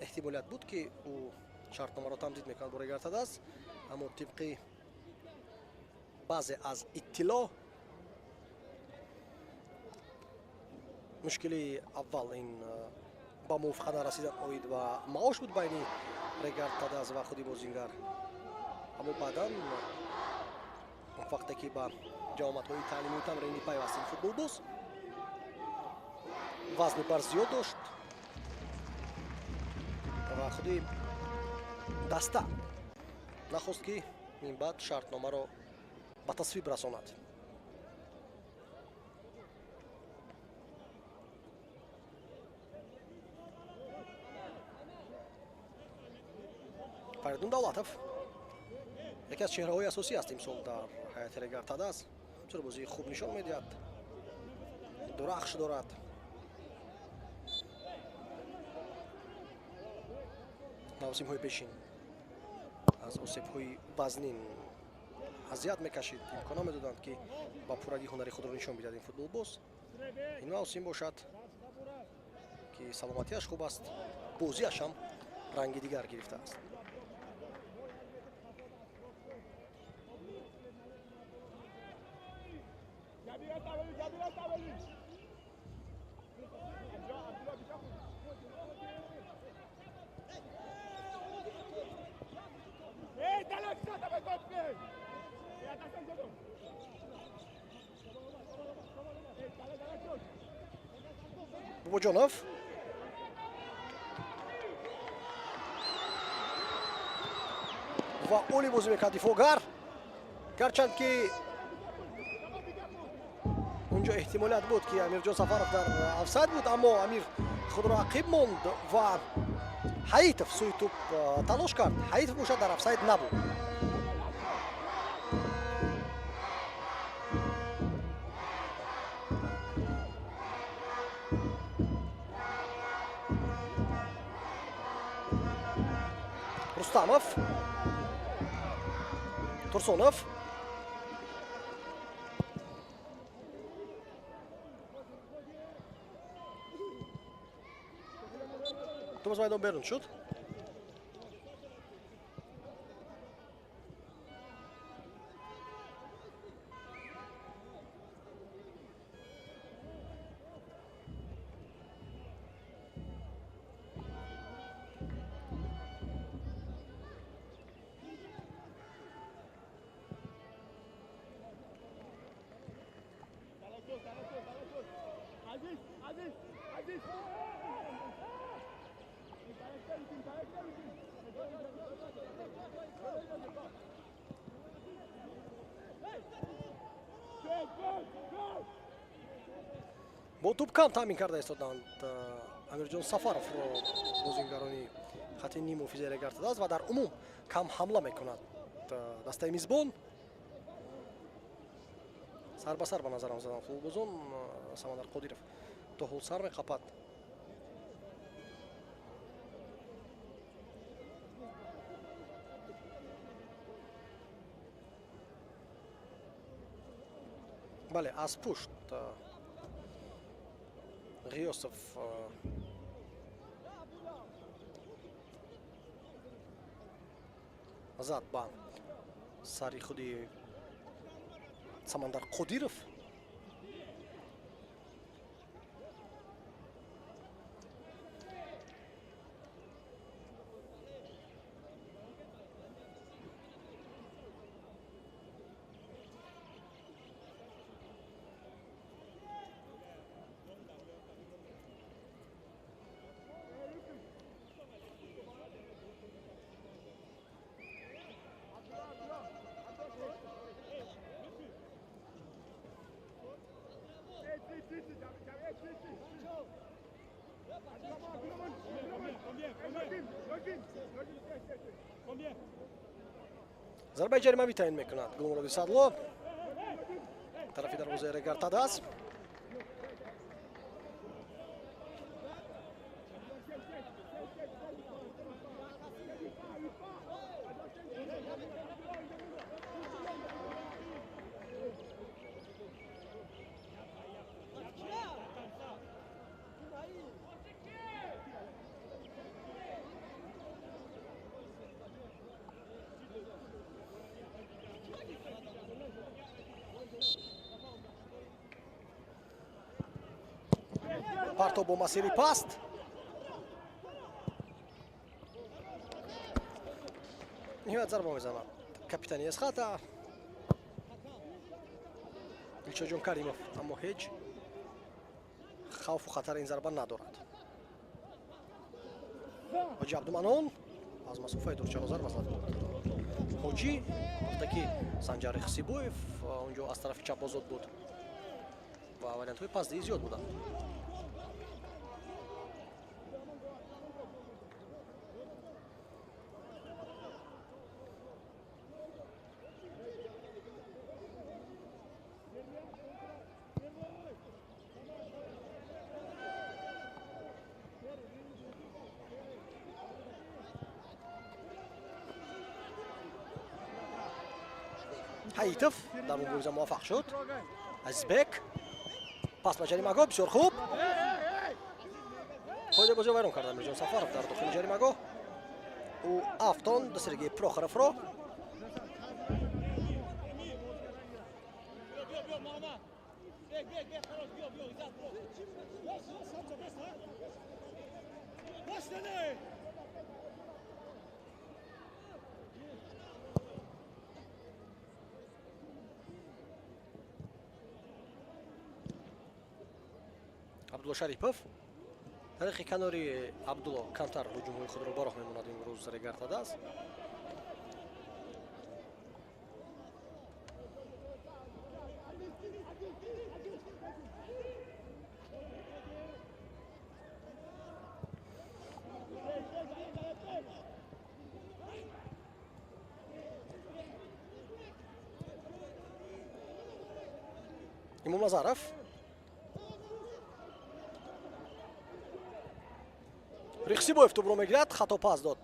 эҳтимолият буд, ки ӯ шартномаро тамдид мекунад бо Регар Тадаз, аммо тибқи Баъзе аз иттилоъ, мушкили аввал ин ба мувофиқа нарасидан оид ба маош буд байни Регар Тадаз ва худи бозингар. Аммо баъдан вақте ки ба ҷамоатҳои таълимию тамринӣ пайваст ин футболбоз, вазни бар зиёд дошт ва худи даста нахост, ки минбаъд шартномаро ба тасвиб расонад. Фаридун Давлатов яке аз чеҳраҳои асосӣ аст имсол дар ҳайати Регар Тадаз. Бисёр бозии хуб нишон медиҳад, дурахш дорад. Мавсимҳои пешин аз осебҳои вазнин азият мекашид, имкон намедоданд, ки ба пуррагӣ ҳунари худро нишон бидиҳад ин футболбоз. Ин мавсим бошад, ки саломатиаш хуб аст, бозиаш ҳам ранги дигар гирифтааст. Бобоҷонов ва олӣ бозӣ мекард дифоъгар, гарчанд ки унҷо эҳтимолият буд, ки Амирҷон Сафаров дар офсайд буд, аммо Амир худро ақиб монд ва Ҳаитов сӯи тӯб талош кард. Ҳаитов бошад, дар офсайд набуд. Рустамов, Турсунов, тӯб аз майдон берун шуд. Бо тӯб кам таъмин карда истоданд Амирҷон Сафаровро бозингарони хати ниммуҳофизаи Регар Тадаз ва дар умум кам ҳамла мекунад дастаи мизбон. Сар ба сар ба назарам заданд футболбозон. Самандар Қодиров то ҳол сар меқапад. Бале, аз пушт Ғиёсов зад ба сари худи Самандар Қодиров. Зарбаи ҷаримавӣ таъин мекунад Гулмуроди Садло тарафи дарвозаи Регар Тадаз. Партоб бо масири паст. Ниҳоят зарба мезанад капитани Эсхата Дилшодҷон Каримов, аммо ҳеҷ хавфу хатари ин зарба надорад. Ҳоҷи Абдуманон аз масофаи дур чаро зарба зад? Ҳоҷӣ вақте ки Санҷар Хсибоев онҷо аз тарафи чап озод буд ва вариантҳои пасдиҳӣ зиёд буданд. Ҳаитов дар мубориза муваффақ шуд. Азизбек пас ба ҷаримагоҳ, бисёр хуб. Қоидаи бозиро вайрон кард Амирҷон Сафаров дар дохили ҷаримагоҳ. Ӯ афтонд Сергей Прохоровро. Абдулло Шарипов тариқи канори Абдулло камтар ҳуҷумҳои худро ба роҳ мемонад имрӯз Регар-ТадАЗ. Имомназаров Рихсибоев тӯбро мегирад, хато пас дод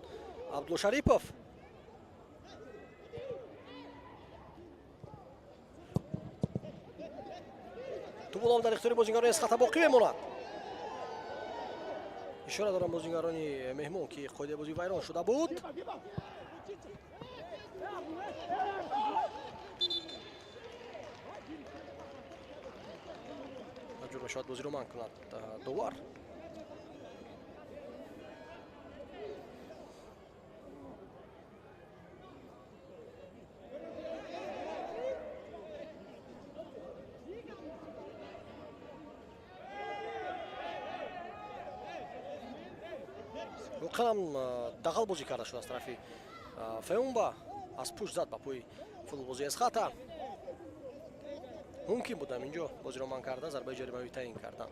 Абдулло Шарипов. Тӯб ҳоло дар ихтиёри бозингарони Эсхата боқӣ мемонад. Ишора дорам бозингарони меҳмон, ки қоидаи бозӣ вайрон шуда буд. Маҷбур мешавад бозиро манъ кунад довар. Воқеан дағал бозӣ карда шуд аз тарафи Феумба, аз пушт зад ба пои футболбози Эсхата. Мумкин буд ҳаминҷо бозиро манъ карда, зарбаи ҷаримавӣ таъин кардан.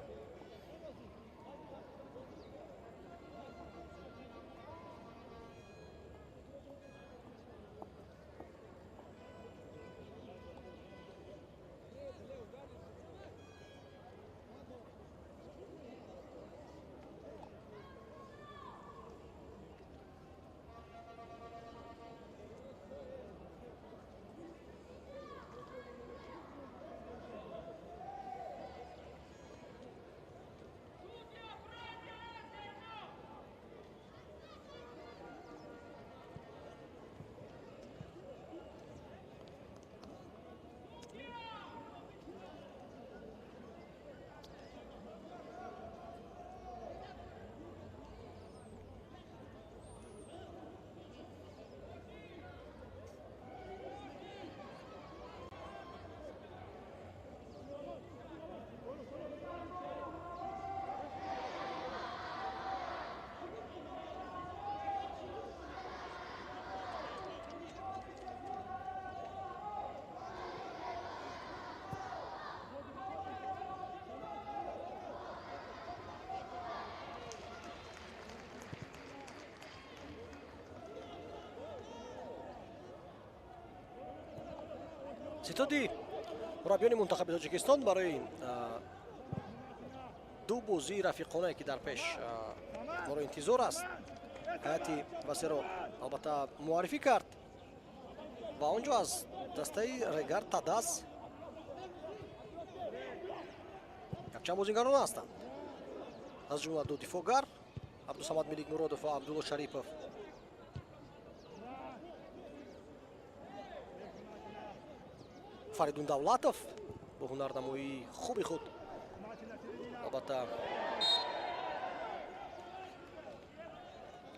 Ситоди мураббиёни мунтахаби Тоҷикистон барои ду бозии рафиқонае, ки дар пеш моро интизор аст, ҳайати васеъро албатта муаррифӣ кард ва он ҷо аз дастаи Регар ТадАЗ якчанд бозингарон ҳастанд, аз ҷумла ду дифоъгар Абдусамад Миликмуродов ва Абдулло Шарипов. Фаридун Давлатов бо ҳунарнамоии хуби худ албатта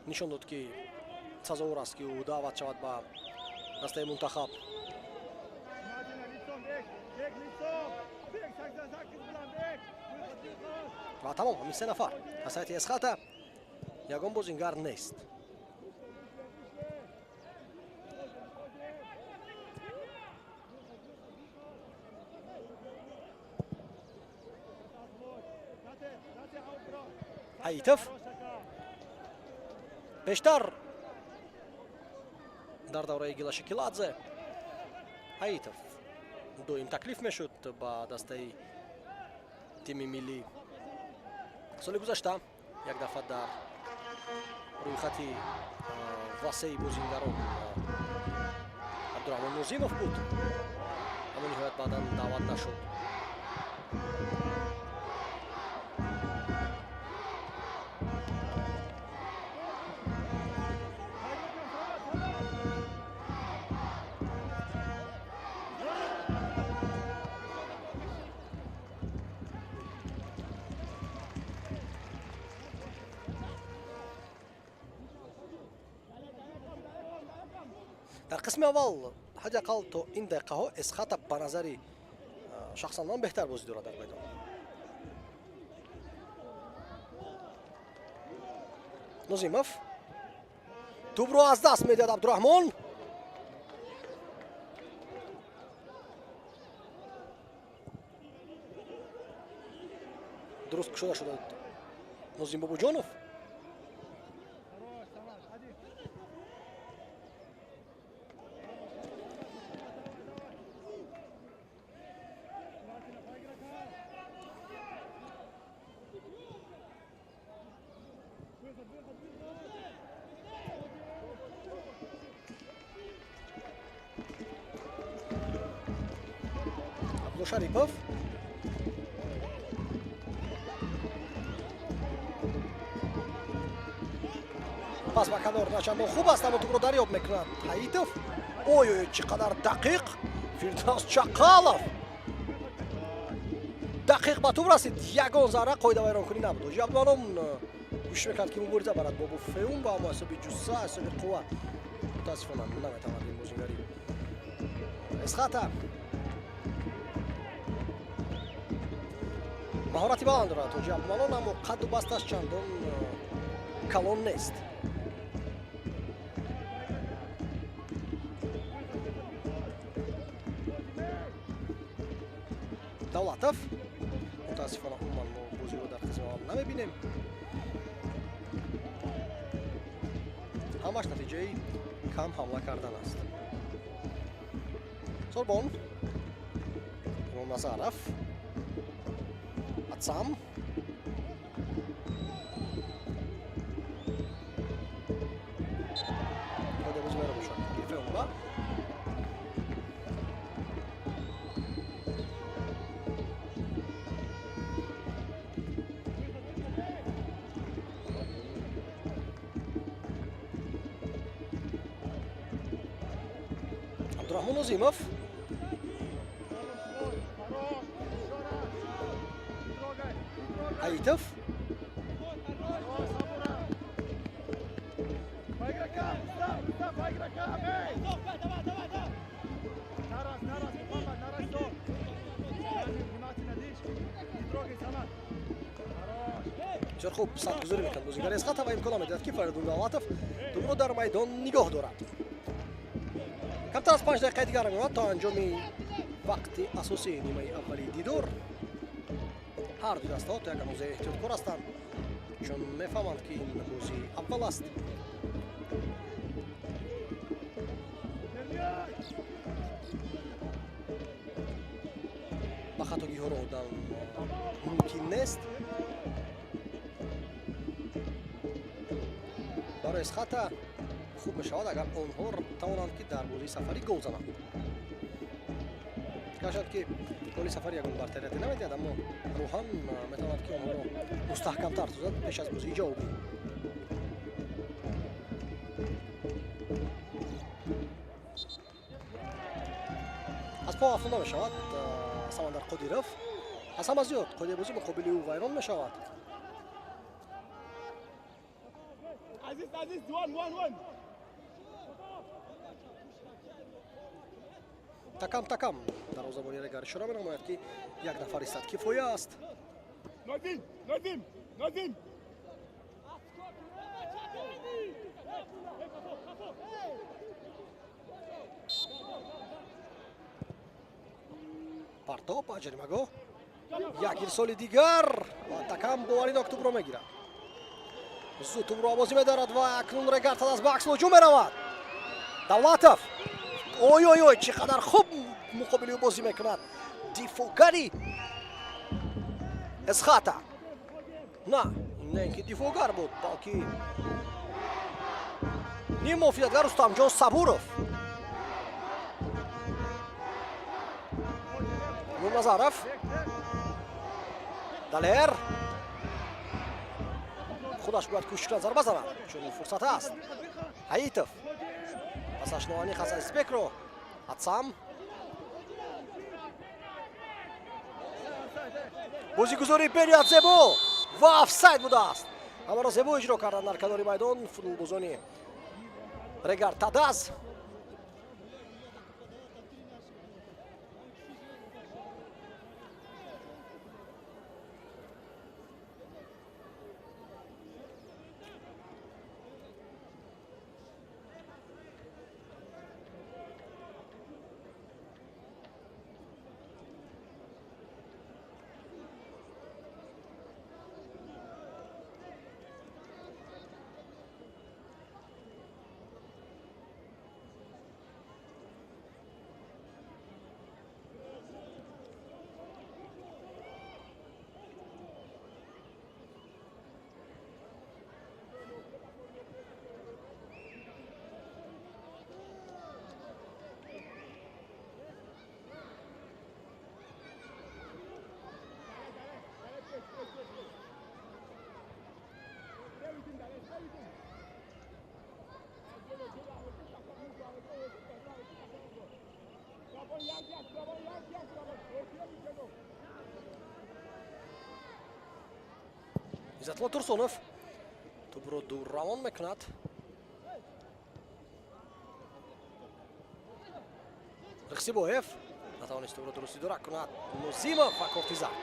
Нишон дод, ки сазовор аст, ки ӯ даъват шавад ба дастаи мунтахаб. Ва тамом, ҳамин се нафар аз ҳайати Эсхата, ягон бозингар нест. Ҳаитов бештар дар давраи Гила Шекиладзе Ҳаитов доим таклиф мешуд ба дастаи тими миллӣ. Соли гузашта як дафъа дар рӯйхати васеи бозингарон Абдураҳмон Нозимов буд, аммо ниҳоят баъдан даъват нашуд. Дар қисми аввал ҳадди ақал то ин дақиқаҳо Эсхата ба назари шахсан ман беҳтар бозӣ дорад дар майдон. Нозимов тӯбро аз даст медиҳад. Абдураҳмон дуруст кушода шуда. Нозим Бобоҷонов Шарипов пас ба канор начандон хуб аст, аммо тӯбро дарёб мекунад Ҳаитов. Ой, ой, чӣ қадар дақиқ Фирдавс Чақалов дақиқ ба тӯб расид, ягон зарра қоидавайронкунӣ набуд. Ҳоҷи Абдуманон кӯшиш мекард, ки мубориза барад бо Буфеум, аммо ҳисоби ҷусса, ҳисоби қувва мутаассифона наметавонад ин бозингари Эсхата. Маҳорати баланд дорад Ҳоҷи Абдуманон, аммо қадду басташ чандон калон нест. Давлатов, мутаассифона, умуман мо бозиро дар қисми аввал намебинем. Ҳамаш натиҷаи кам ҳамла кардан аст. Сорбон Имомназаров Атсам Абдурахмон Нозимов Ҳаитов бисёр хуб садгузорӣ мекунад бозигари Эсхата ва имкон медиҳад, ки Фаридун Давлатов тӯбро дар майдон нигоҳ дорад. Камтар аз 5 дақиқаи дигар мемонад то анҷоми вақти асосии нимаи аввали дидор. Ҳар ду дастаҳо то як андоза эҳтиёткор ҳастанд, чун мефаҳманд, ки ин бозӣ аввал аст. Ба хатогиҳо роҳ додан мумкин нест. Барои Эсхата хуб мешавад, агар онҳо тавонанд, ки дар бозии сафарӣ гол зананд. Гарчанд ки голи сафарӣ ягон бартарияте намедиҳад, аммо рӯҳан метавонад, ки онҳоро мустаҳкамтар созад пеш аз бозии ҷавобӣ. Аз по афтода мешавад Самандар Қодиров. Аз ҳама зиёд қоидаи бозӣ муқобили ӯ вайрон мешавад. Aziz, Aziz, one, one, one. Такам такам дарвозабони Регар ишора менамояд, ки як нафар истад кифоя аст. Назим, Назим, Назим. Партоб ба ҷаримагоҳ, як ирсоли дигар ва Такам боваринок тӯбро мегирад. Зуд тӯбро обозӣ медорад ва акнун Регар Тадаз ба аксул ҳуҷум меравад. Давлатов, ой ой ой, чӣ қадар хуб муқобили ӯ бозӣ мекунад дифоъгари Эсхата. На ин ки дифоъгар буд, балки ниммуҳофизатгар Рустамҷон Сабуров. Назаров, Далер худаш бояд кӯшиш кунад, зарба занад, чун фурсат аст. Ҳаитов пасаш ноаниқ аст, Азизбекро. Атсам, бозигузории бениҳоят зебо ва офсайд будааст. Ҳамаро зебо иҷро карданд дар канори майдон футболбозони Регар Тадаз. Иззатулло Турсунов тӯбро дур равон мекунад. Рихсибоев натавонист тӯбро дуруст идора кунад. Нозимов ва корти зард.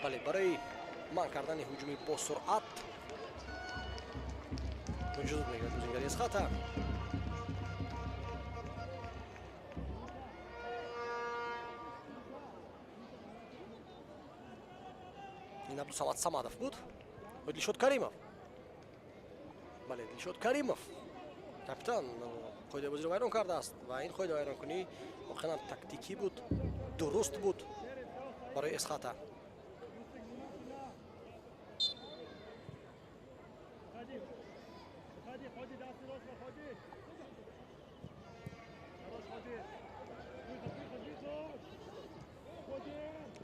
Бале, барои манъ кардани ҳуҷуми босуръат муҷозот мегирад бозингари Эсхата. Ин Абдусамад Самадов буд. Дилшод Каримов. Бале, Дилшод Каримов капитан қоидаи бозиро вайрон кардааст ва ин қоидаи вайронкунӣ воқеан тактикӣ буд, дуруст буд барои Эсхата.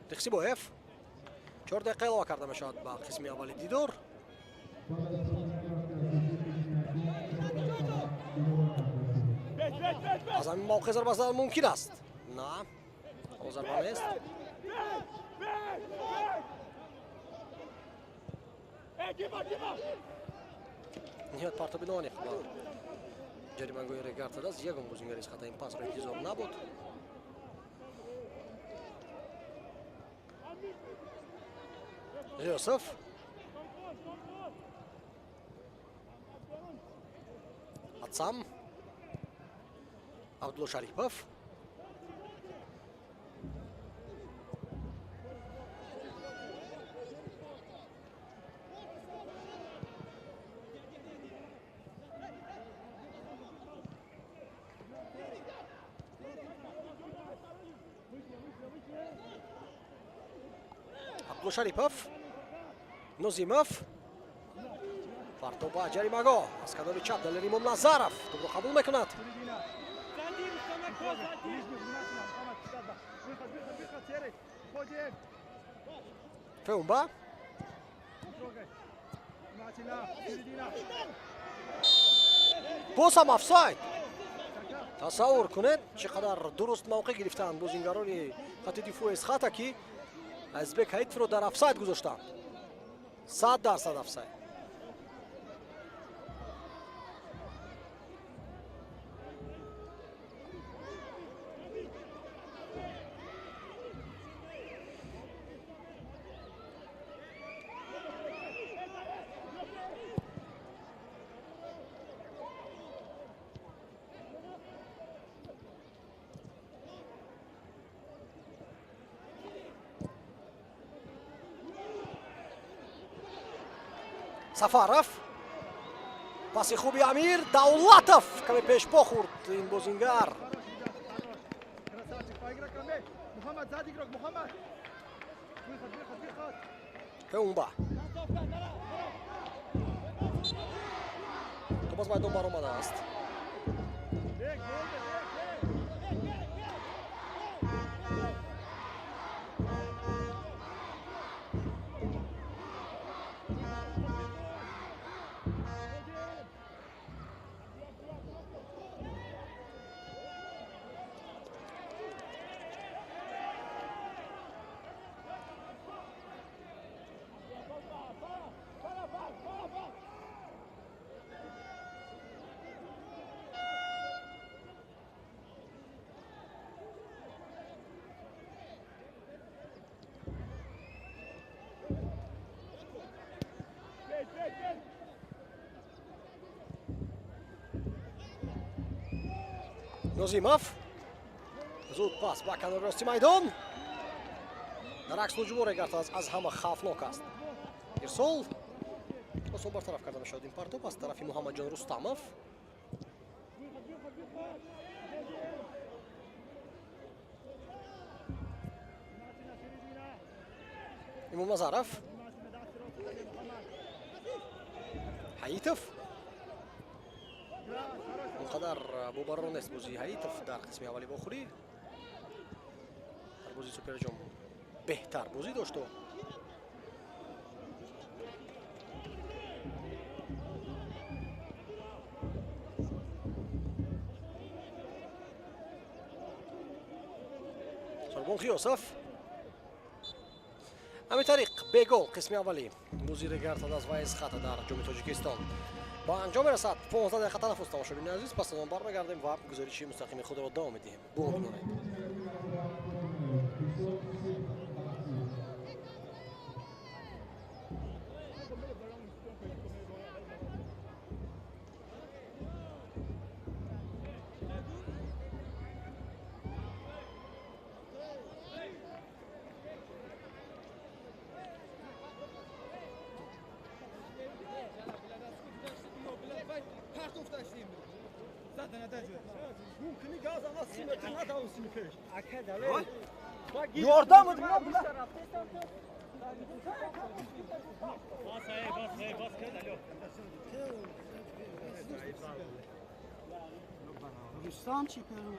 Рихсибоев, 4 дақиқа илова карда мешавад ба қисми аввали дидор. Аз ҳамин мавқеъ зарба задан мумкин аст. На, ҳоло зарба нест. Ниҳоят партоби ноаниқ ба ҷаримагоҳи Регар Тадаз. Ягон бозингари Эсхата ин пасро интизор набуд. Ғиёсов, Атсам, Абдулло Шарипов. Абдулло Шарипов, Нозимов, партоб ба ҷаримагоҳ аз канори чап. Далер Имомназаров тӯбро қабул мекунад. Феумба, боз ҳам офсайд. Тасаввур кунед, чӣ қадар дуруст мавқеъ гирифтаанд бозингарони хати дифои Эсхата, ки Азизбек Ҳаитовро дар офсайд гузоштанд. 100% офсайд. Сафаров. Паси хуби Амир Давлатов. Каме пешпо хӯрд ин бозингар. Пеумба. Топ аз майдон баромадааст. Нозимов. Зуд пас ба канори рости майдон. Дар акс луҷборе гардад аз ҳама хавфнок аст. Ирсол осон бартараф карда мешавад ин партоб аз тарафи Муҳаммадҷон Рустамов. Имомназаров. Ҳаитов. Он қадар бобарро нест бозии Ҳаитов дар қисми аввали вохӯрӣ. Дар бозии Суперҷом беҳтар бозӣ дошту. Сорбон Ғиёсов. Ҳамин тариқ бегол қисми аввали бозии Регар-ТадАЗ ва Эсхата дар Ҷоми Тоҷикистон ба анҷом мерасад. 15 дақиқа танаффус, тамошобинони азиз, пас аз он бармегардем ва гузориши мустақими худро давом медиҳем. Бо мо бимонед. Рустам чемпион.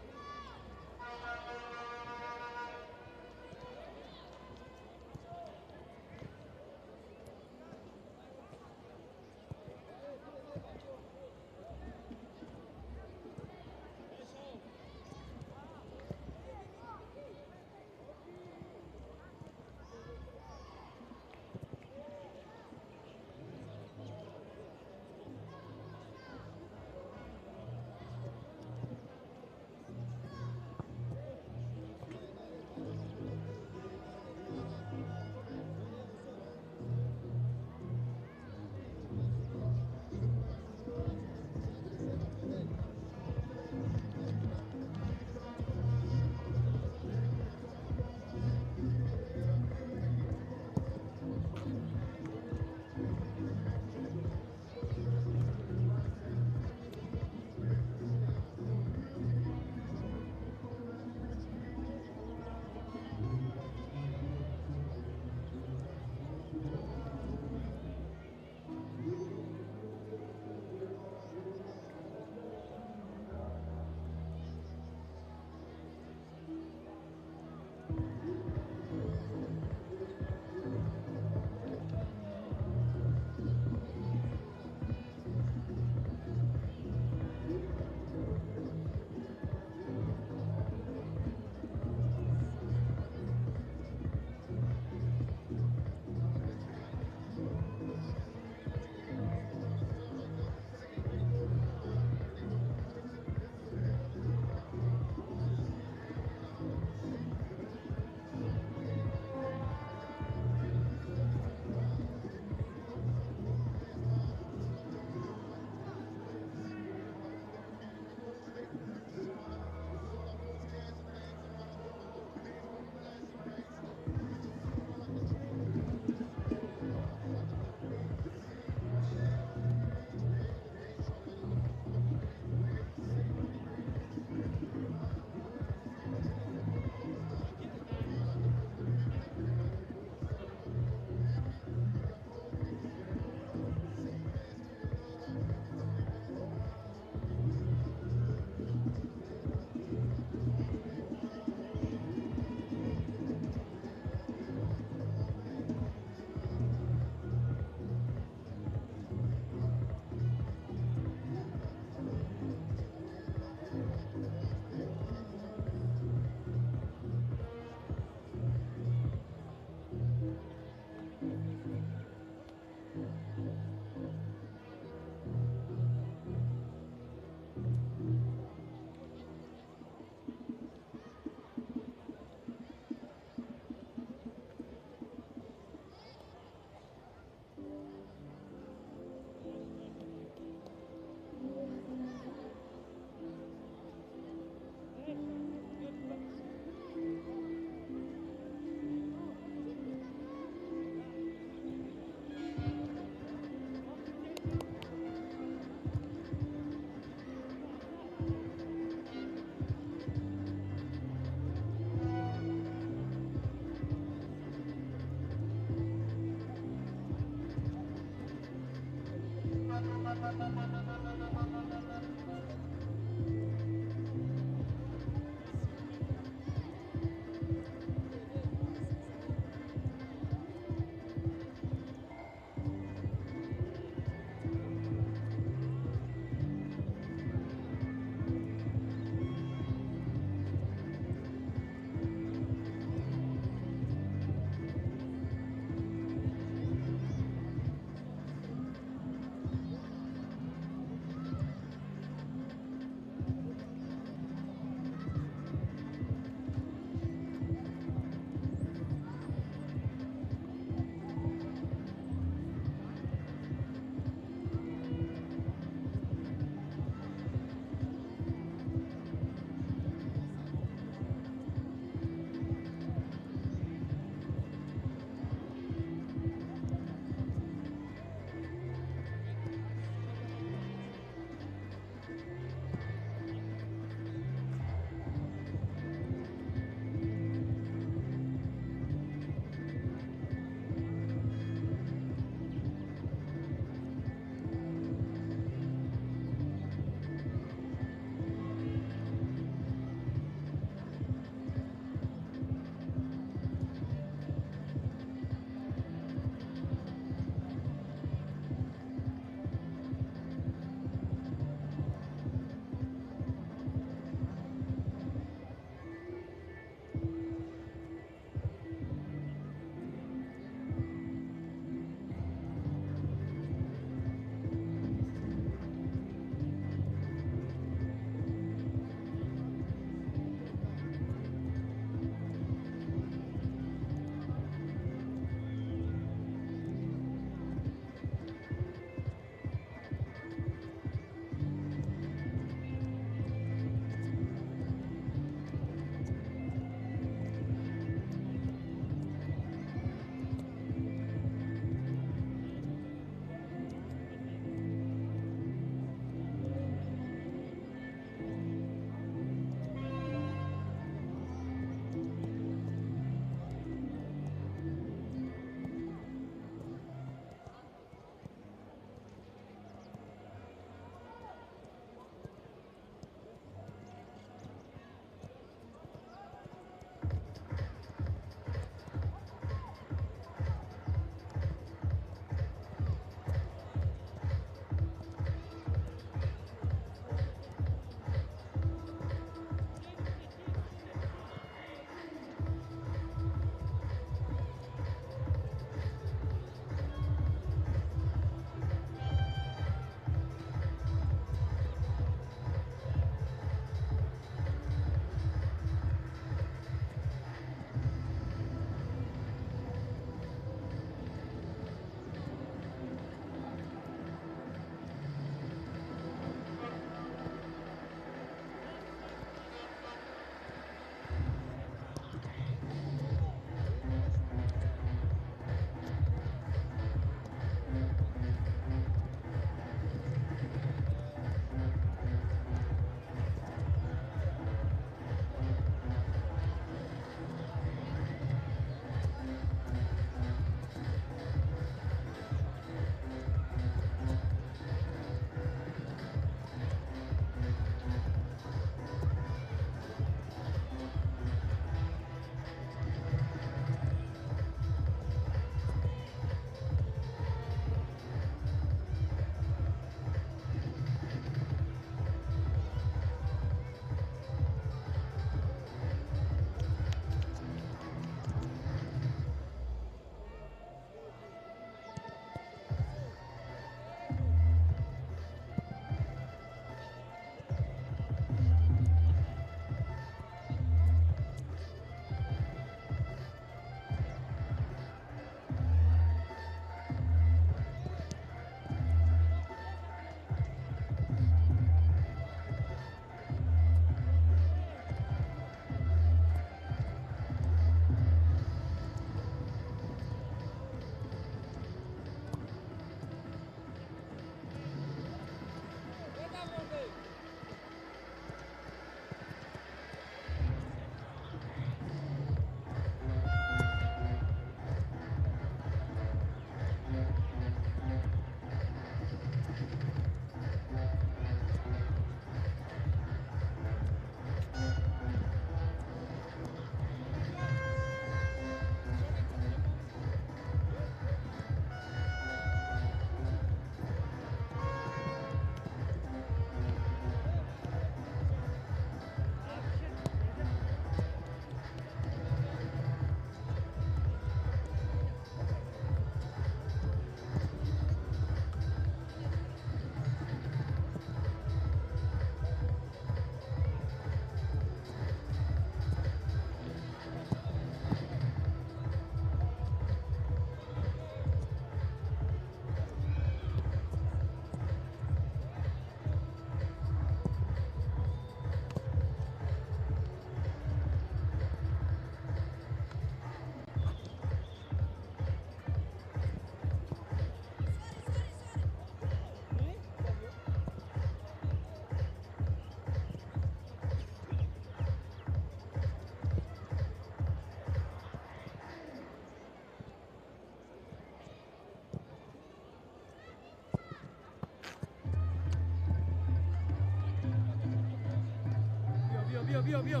Биё, биё.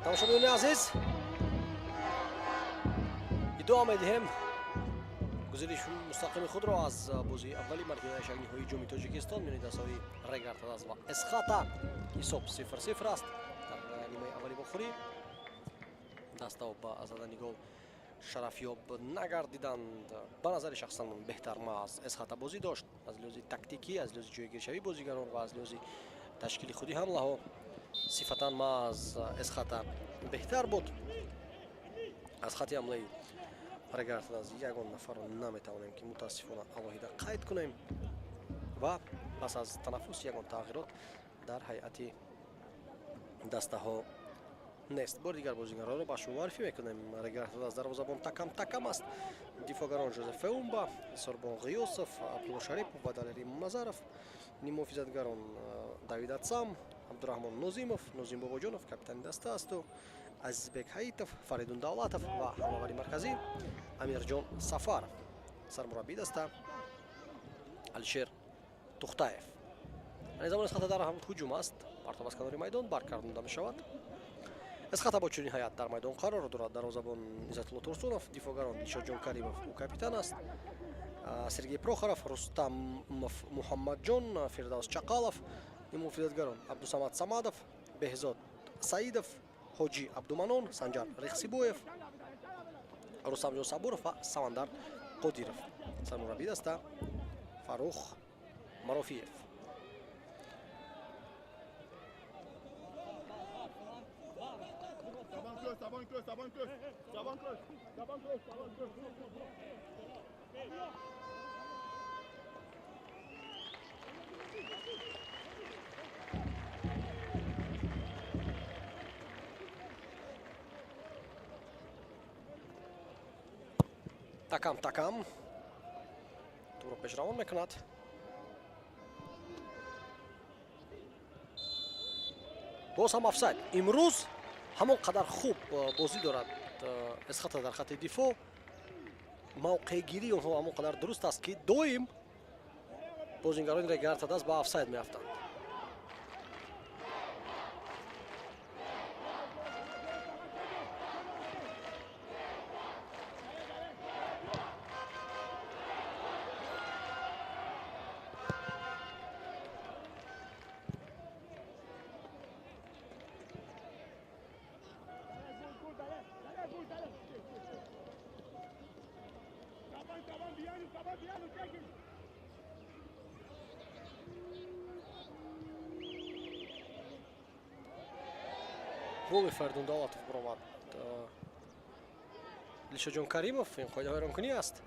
Тамошобинони азиз, идома медиҳем гузариши мустақими худро аз бозии аввали марҳилаи шакниҳои Ҷоми Тоҷикистон миёни дастаҳои Регар-ТадАЗ ва Эсхата. Ҳисоб 0-0 аст дар нимаи аввали вохӯрӣ. Дастаҳо ба задани гол шарафёб нагардиданд. Ба назари шахсан ман беҳтар маҳз Эсхата бозӣ дошт, аз лиҳози тактикӣ, аз лиҳози ҷойгиршавии бозигарон ва аз лиҳози ташкили худи ҳамлаҳо сифатан маҳз Эсхата беҳтар буд. Аз хати ҳамлаи Регар-ТадАЗ ягон нафарро наметавонем, ки мутаассифона алоҳида қайд кунем ва пас аз танаффус ягон тағйирот дар ҳайати дастаҳо нест. Бори дигар бозигаронро ба шумо муаррифӣ мекунем. Регар-ТадАЗ дарвозабон Такам Такам аст, дифоъгарон Жозеф Феумба, Сорбон Ғиёсов, Абдулло Шарипов ва Далери Назаров, ниммуҳофизатгарон Давид Атсам, Абдураҳмон Нозимов, Нозим Бобоҷонов капитани даста асту Азизбек Ҳаитов, Фаридун Давлатов ва ҳамавари марказӣ Амирҷон Сафаров. Сармураббии даста Алишер Тухтаев. Айни замон Эсхата дар ҳуҷум аст. Партов аз канори майдон баргардонда мешавад. Эсхата бо чунин ҳайат дар майдон қарор дорад. Дарвозабон Иззатулло Турсунов, дифоъгарон Дилшодҷон Каримов, ӯ капитан аст, Сергей Прохоров, Рустамов Муҳаммадҷон, Фирдавс Чақалов, ниммуҳофизатгарон Абдусамад Самадов, Беҳзод Саидов, Ҳоҷӣ Абдуманон, Санҷар Рехсибоев, Рустамҷон Сабуров ва Самандар Қодиров. Сармураббии даста Фаррух Марофиев. Такам такам тӯбро пешравон мекунад. Боз ҳам офсайд. Имрӯз ҳамон қадар хуб бозӣ дорад Эсхата дар хатти дифоъ. Мавқеъгирии онҳо ҳамон қадар дуруст аст, ки доим бозингарони Регар-ТадАЗ ба офсайд меафтанд. Голи Фаридун Давлатов баромад. Дилшодҷон Каримов, ин қоида вайронкунӣ аст.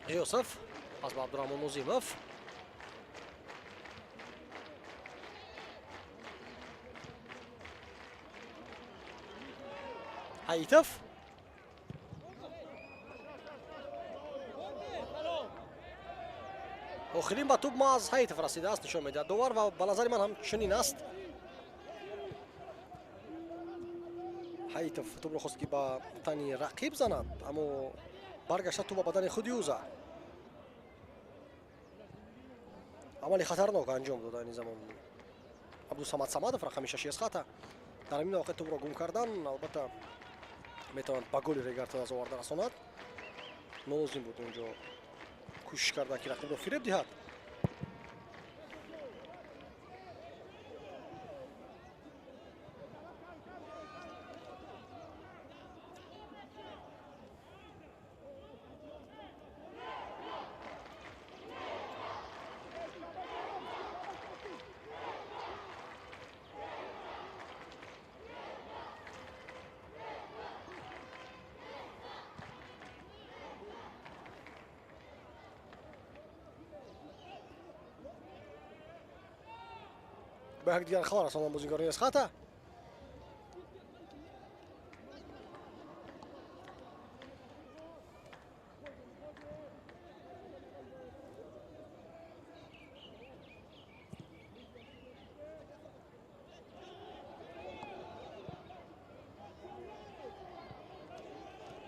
Юсуф пас ба Абдураҳмон Нозимов. Ҳаитов. Охирин ба тӯб маҳз Ҳаитов расидааст, нишон медиҳад довар, ва ба назари ман ҳам чунин аст. Ҳаитов тӯбро хост, ки ба тани рақиб занад, аммо баргашта тӯб ба бадани худи ӯ зад. Амали хатарнок анҷом дод айни замон Абдусамад Самадов, рақами шаши Эсхата. Дар ҳамин мавқеъ тӯбро гум кардан албатта метавонад ба голи Регар-ТадАЗ оварда расонад. Нолозим буд онҷо кӯшиш карда, ки рақибро фиреб диҳад. Ба якдигар халал расондан бозингарони Эсхата.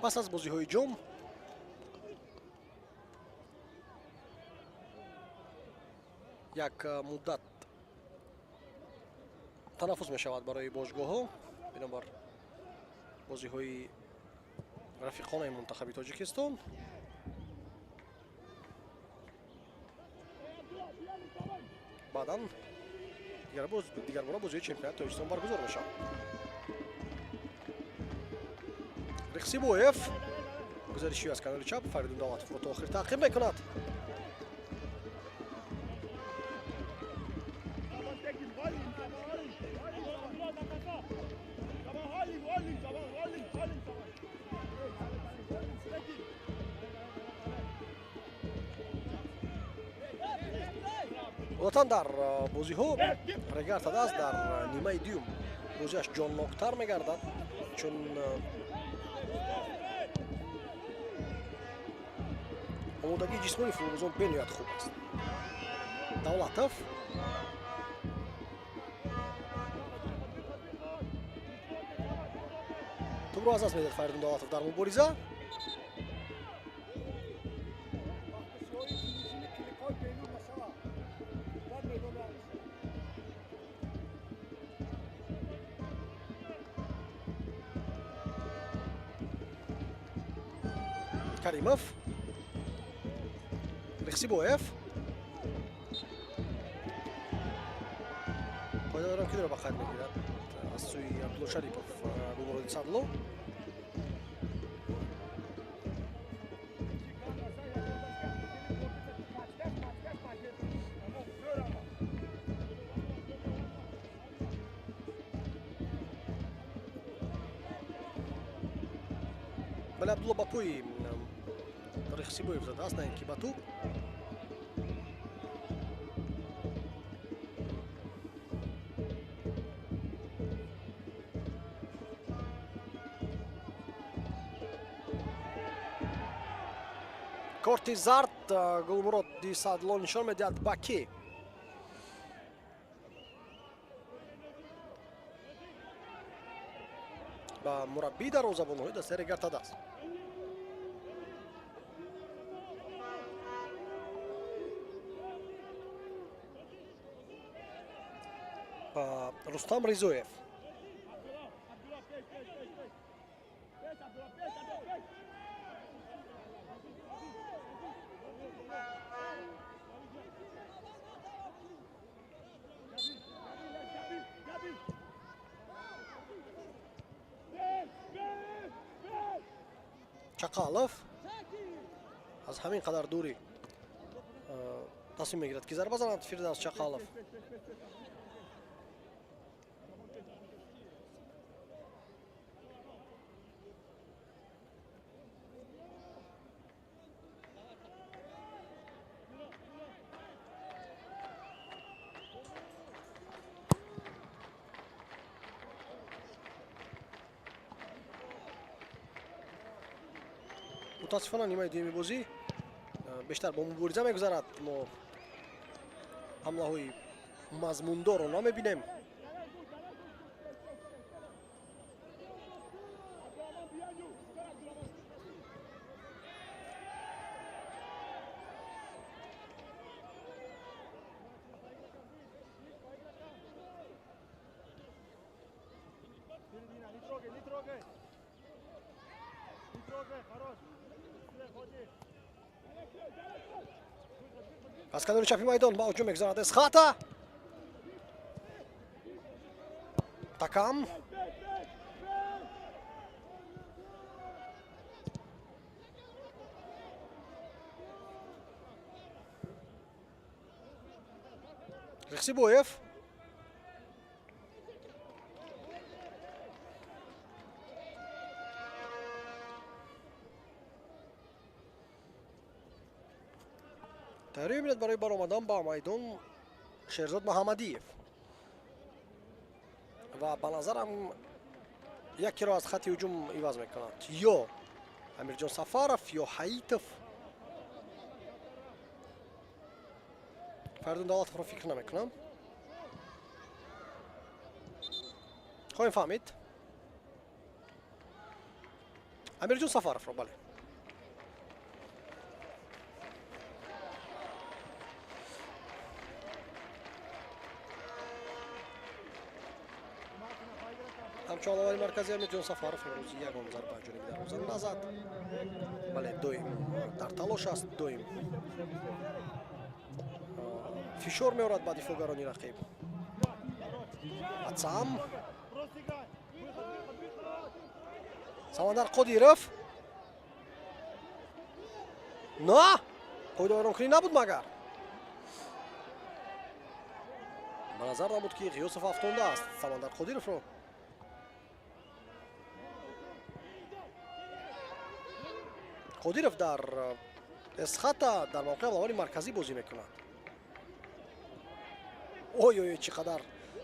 Пас аз бозиҳои ҷом як муддат танаффус мешавад барои бошгоҳҳо. Бинобар бозиҳои рафиқонаи мунтахаби Тоҷикистон. Баъдан дигарбора бозиҳои чемпионати Тоҷикистон баргузор мешавад. Рехсибоев гузариши аз канори чап, Фаридун Давлатовро то охир таъқиб мекунад. Одатан дар бозиҳо Регар-ТадАЗ дар нимаи дуюм бозиаш ҷонноктар мегардад, чун омодагии ҷисмонии футболбозон бениҳоят хуб аст. Давлатов тӯбро аз даст медиҳад Фаридун Давлатов дар мубориза. Каримов, Рихсибоев. Қоидавайронкуниро ба қайд мегирад аз сӯи Абдулло Шарипов Гулмуроди Садло. Бале, Абдулло ба пои Рихсибоев задааст, на ин ки ба тӯб. Корти зард Гулмурод Дисадло нишон медиҳад ба кӣ? Ба мураббии дарвозабонҳои дастаи Регар-ТадАЗ. Ба Рустам Ризоев. Чақалов аз ҳамин қадар дурӣ тасмим мегирад, ки зарба занад. Фирдавс Чақалов. Мутаассифона, нимаи дуюми бозӣ бештар бо мубориза мегузарад. Мо ҳамлаҳои мазмундорро намебинем. Не трогай, не трогай. Не трогай, хорош. Аз канори чапи майдон ба ҳуҷум мегузарад Эсхата. Такам. Рихсибоев. Тайёрӣ мебинад барои баромадан ба майдон Шерзод Маҳамадиев ва ба назарам якеро аз хатти ҳуҷум иваз мекунад, ё Амирҷон Сафаров, ё Ҳаитов. Фаридун Давлатовро фикр намекунам. Хоҳем фаҳмид. Амирҷон Сафаровро, бале. Ҳамчун аловари марказӣ Амирҷон Сафаров имрӯз ягон зарба ҷониби дарвоза назад. Бале, доим дар талош аст, доим фишор меорад ба дифоъгарони рақиб. Ацам. Самандар Қодиров. На, қоидавайронкунӣ набуд магар. Ба назар набуд, ки Ғиёсов афтонда аст Самандар Қодировро. Қодиров дар Эсхата дар мавқеи ҳамлавари марказӣ бозӣ мекунад. Ой, ой, чӣ қадар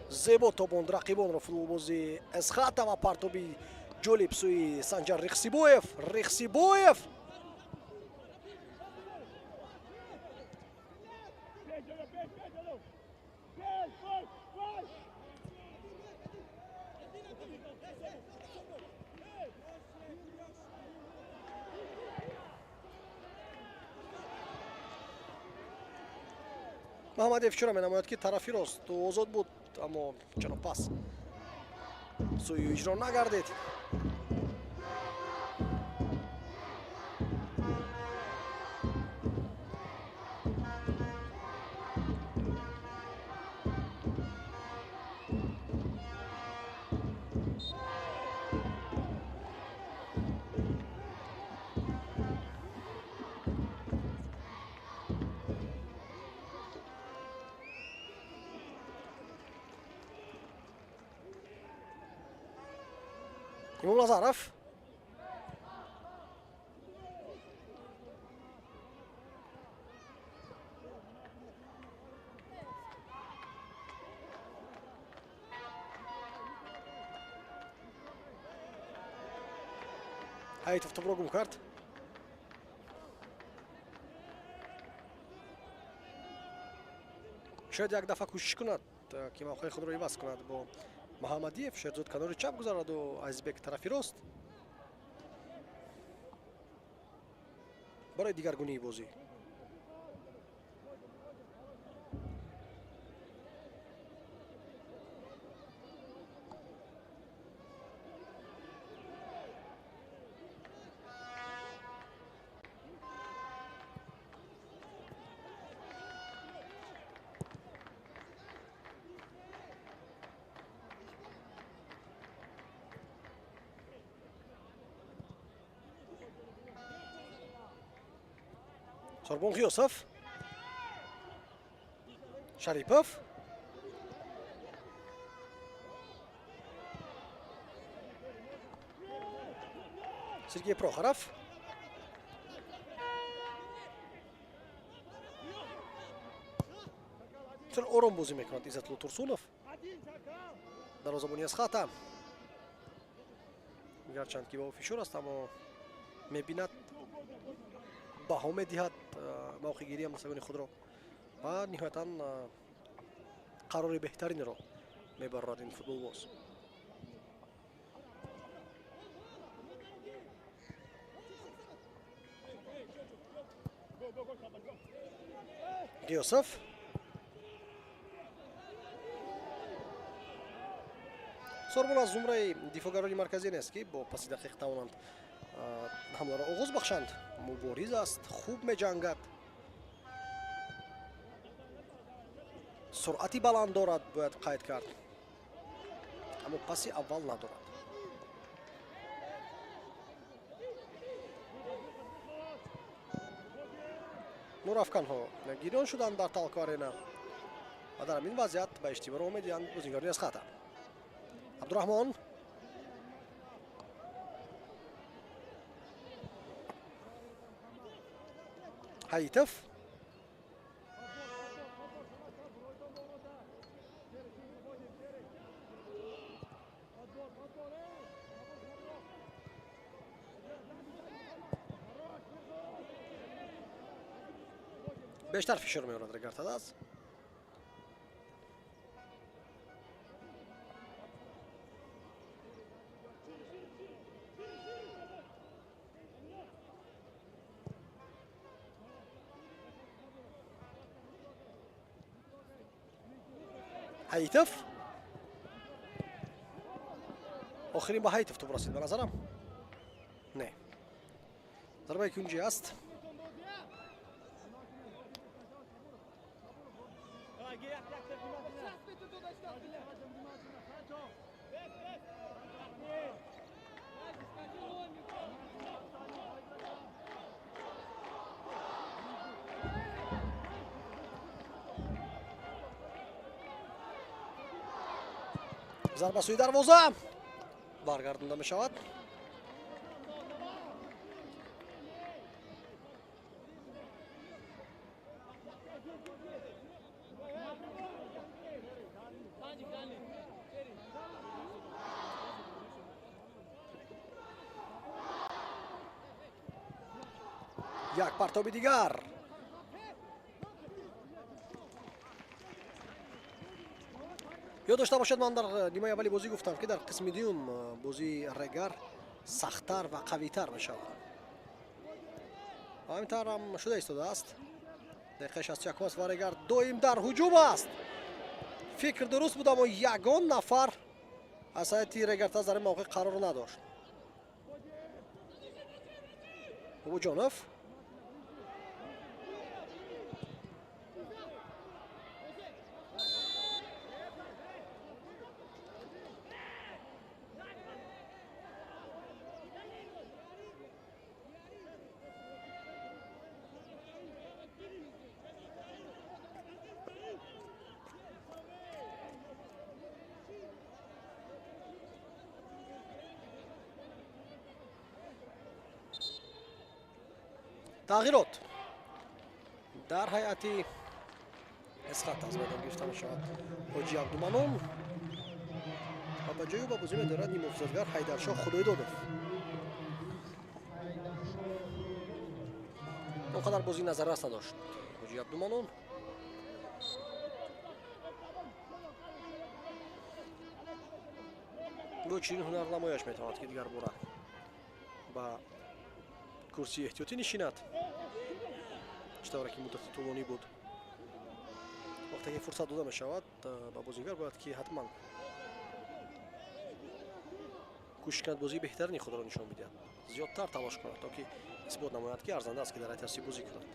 зебо тобонд рақибонро футболбози Эсхата ва партоби ҷолиб сӯи Санҷар Рихсибоев. Рихсибоев. Маҳамадиев чура менамояд, ки тарафи рост озод буд, аммо чаро пас сӯи иҷро нагардид? Имомназаров. Ҳаитов тӯбро гум кард. Шояд як дафъа кӯшиш кунад, ки мавқеи худро иваз кунад бо Маҳаммадиев. Шерзод канори чап гузараду Азизбек тарафи рост барои дигаргунии бозӣ. Сорбон Ғиёсов. Шарипов. Сергей Прохоров. Бисёр ором бозӣ мекунад Иззатулло Турсунов. Дарвозабони Асхата. Гарчанд ки ба ӯ фишор аст, аммо мебинад, баҳо медиҳад мавқеъгирии ҳамдастагони худро ва ниҳоятан қарори беҳтаринро мебарорад ин футболбоз. Ғиёсов. Сорбон аз зумраи дифоъгарони марказӣ нест, ки бо паси дақиқ тавонанд ҳамларо оғоз бахшанд. Мубориз аст, хуб меҷангад, суръати баланд дорад, бояд қайд кард, аммо паси аввал надорад. Нурафканҳо гирён шуданд дар Талко Арена ва дар ҳамин вазъият ба иштибоҳ роҳ медиҳанд бозигарони Асхата. Абдураҳмон. Ҳаитов. Бештар фишор меорад Регар-ТадАЗ. Ҳаитов. Охирин ба Ҳаитов тӯб расид ба назарам. Не. Зарбаи кунҷӣ аст. Зарба сӯи дарвоза баргардонда мешавад. Як партоби дигар. Ёд дошта бошад, ман дар нимаи аввали бозӣ гуфтам, ки дар қисми дуюм бозии Регар сахттар ва қавитар мешавад. Ҳамин тавр ҳам шуда истодааст. Дақиқаи 61 аст ва Регар доим дар ҳуҷум аст. Фикр дуруст буд, аммо ягон нафар аз ҳайати Регар-ТадАЗ дар ин мавқеъ қарор надошт. Бобоҷонов. Тағйирот дар ҳайати Эсхат аз майдон гирифта мешавад Ҳоҷи Абдуманон ва ба ҷои ӯ ба бозӣ медорад нимҳофизатгар Ҳайдаршоҳ Худойдодов. Он қадар бозӣ назаррас надошт Ҳоҷи Абдуманон. Бо чунин ҳунарнамояш метавонад, ки дигар бора ба курсии эҳтиётӣ нишинад, чӣ тавре ки муддати тӯлонӣ буд. Вақте ки фурсат дода мешавад ба бозингар, бояд ки ҳатман кӯшиш кунад бозии беҳтарини худро нишон бидиҳад, зиёдтар талош кунад, то ки исбот намояд, ки арзанда аст, ки дар ҳайати бозӣ кунад.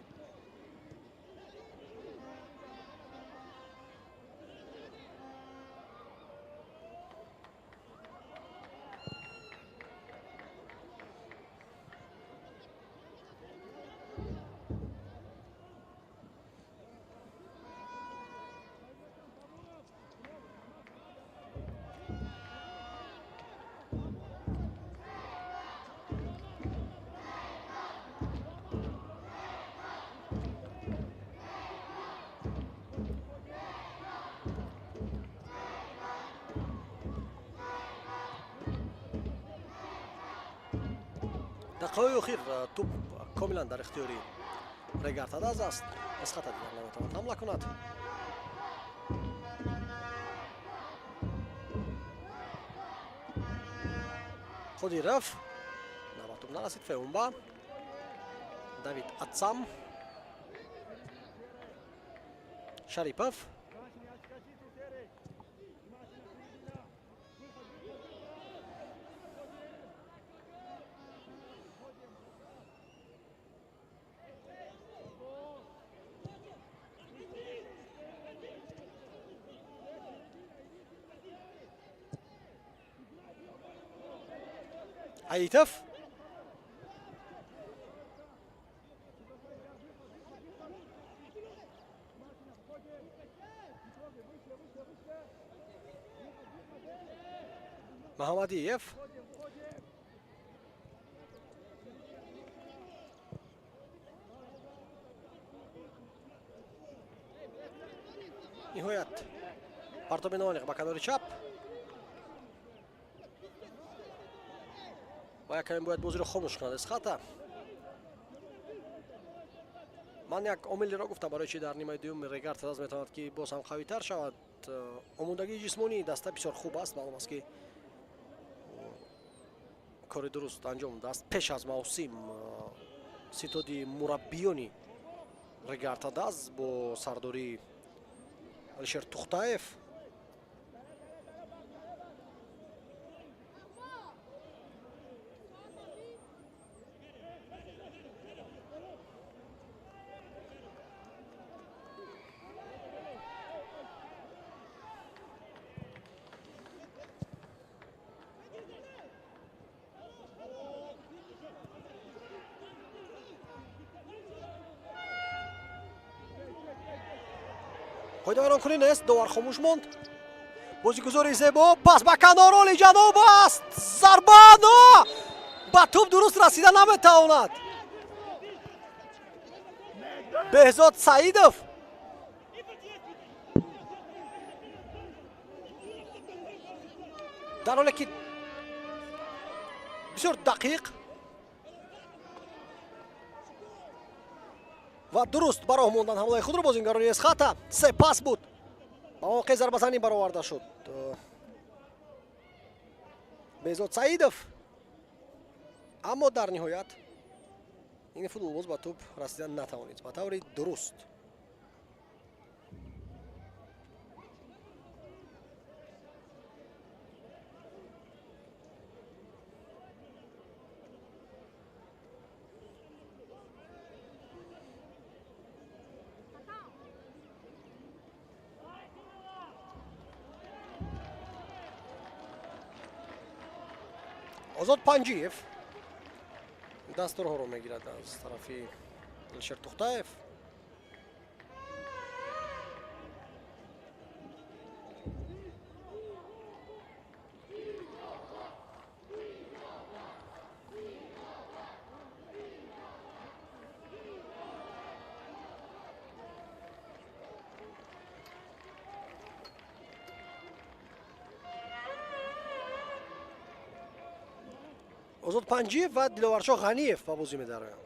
Дақиқаҳои охир тӯб комилан дар ихтиёри Регар-ТадАЗ аст. Эсхата дигар наметавонад ҳамла кунад. Қодиров ба тӯб нарасид. Феумба, Давид Атсам, Шарипов. Аитов. Маҳамадиев. Ниҳоят партоби ноаниқ ба канори чап ва як каме бояд бозиро хомӯш кунад Эсхата. Ман як омилеро гуфтам, барои чи дар нимаи дуюм Регар-ТадАЗ метавонад, ки боз ҳам қавитар шавад. Омодагии ҷисмонии даста бисёр хуб аст. Маълум аст, ки кори дуруст анҷом додааст пеш аз мавсим ситоди мураббиёни Регар-ТадАЗ бо сардории Алишер Тухтаев. Қоидавайронкунӣ нест, довар хомӯш монд. Бозигузори зебо, пас ба канор, олиҷаноб аст. Зарба, но ба тӯб дуруст расида наметавонад. Беҳзод Саидов. Дар ҳоле ки бисёр дақиқ ва дуруст ба роҳ мондан ҳамлаи худро бозингарони Эсхата. Се пас буд, ба мавқеи зарбазанӣ бароварда шуд Беҳзод Саидов, аммо дар ниҳоят ин футболбоз ба тӯб расидан натавонист ба таври дуруст. Озод Панҷиев дастурҳоро мегирад аз тарафи Алишер Тухтаев. Озод Панҷиев ва Диловаршоҳ Ғаниев ба бозӣ медароянд.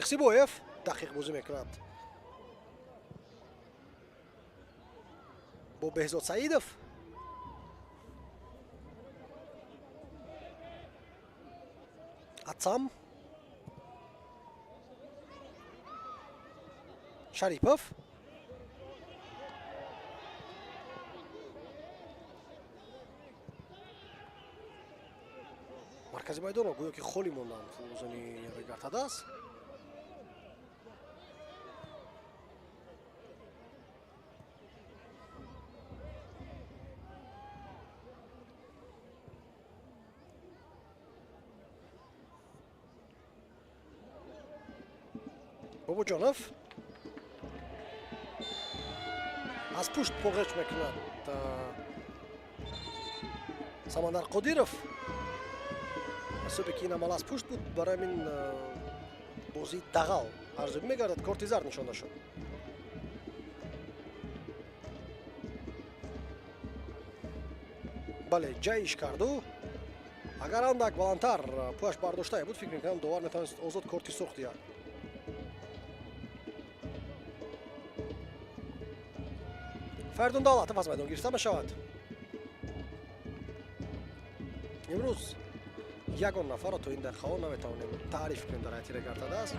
Рехсибоев дақиқ бозӣ мекунад бо Беҳзод Саидов. Атсам, Шарипов, маркази майдонро гӯё ки холӣ монданд футболбозони Регар-ТадАЗ. Бобоҷонов аз пушт поғеч мекунад Самандар Қодиров. Ҳисобе ки ин амал аз пушт буд, барои ҳамин бозии дағал арзёбӣ мегардад. Корти зард нишонда шуд. Бале, ҷайш карду. Агар андак баландтар пӯяш бардоштае буд, фикр мекунам довар метавонист озод корти сурх диҳад. Фаридун Давлатов аз майдон гирифта мешавад. Имрӯз ягон нафарро то ин дақиқаҳо наметавонем таъриф кунем дар ҳайати Регар-ТадАЗ.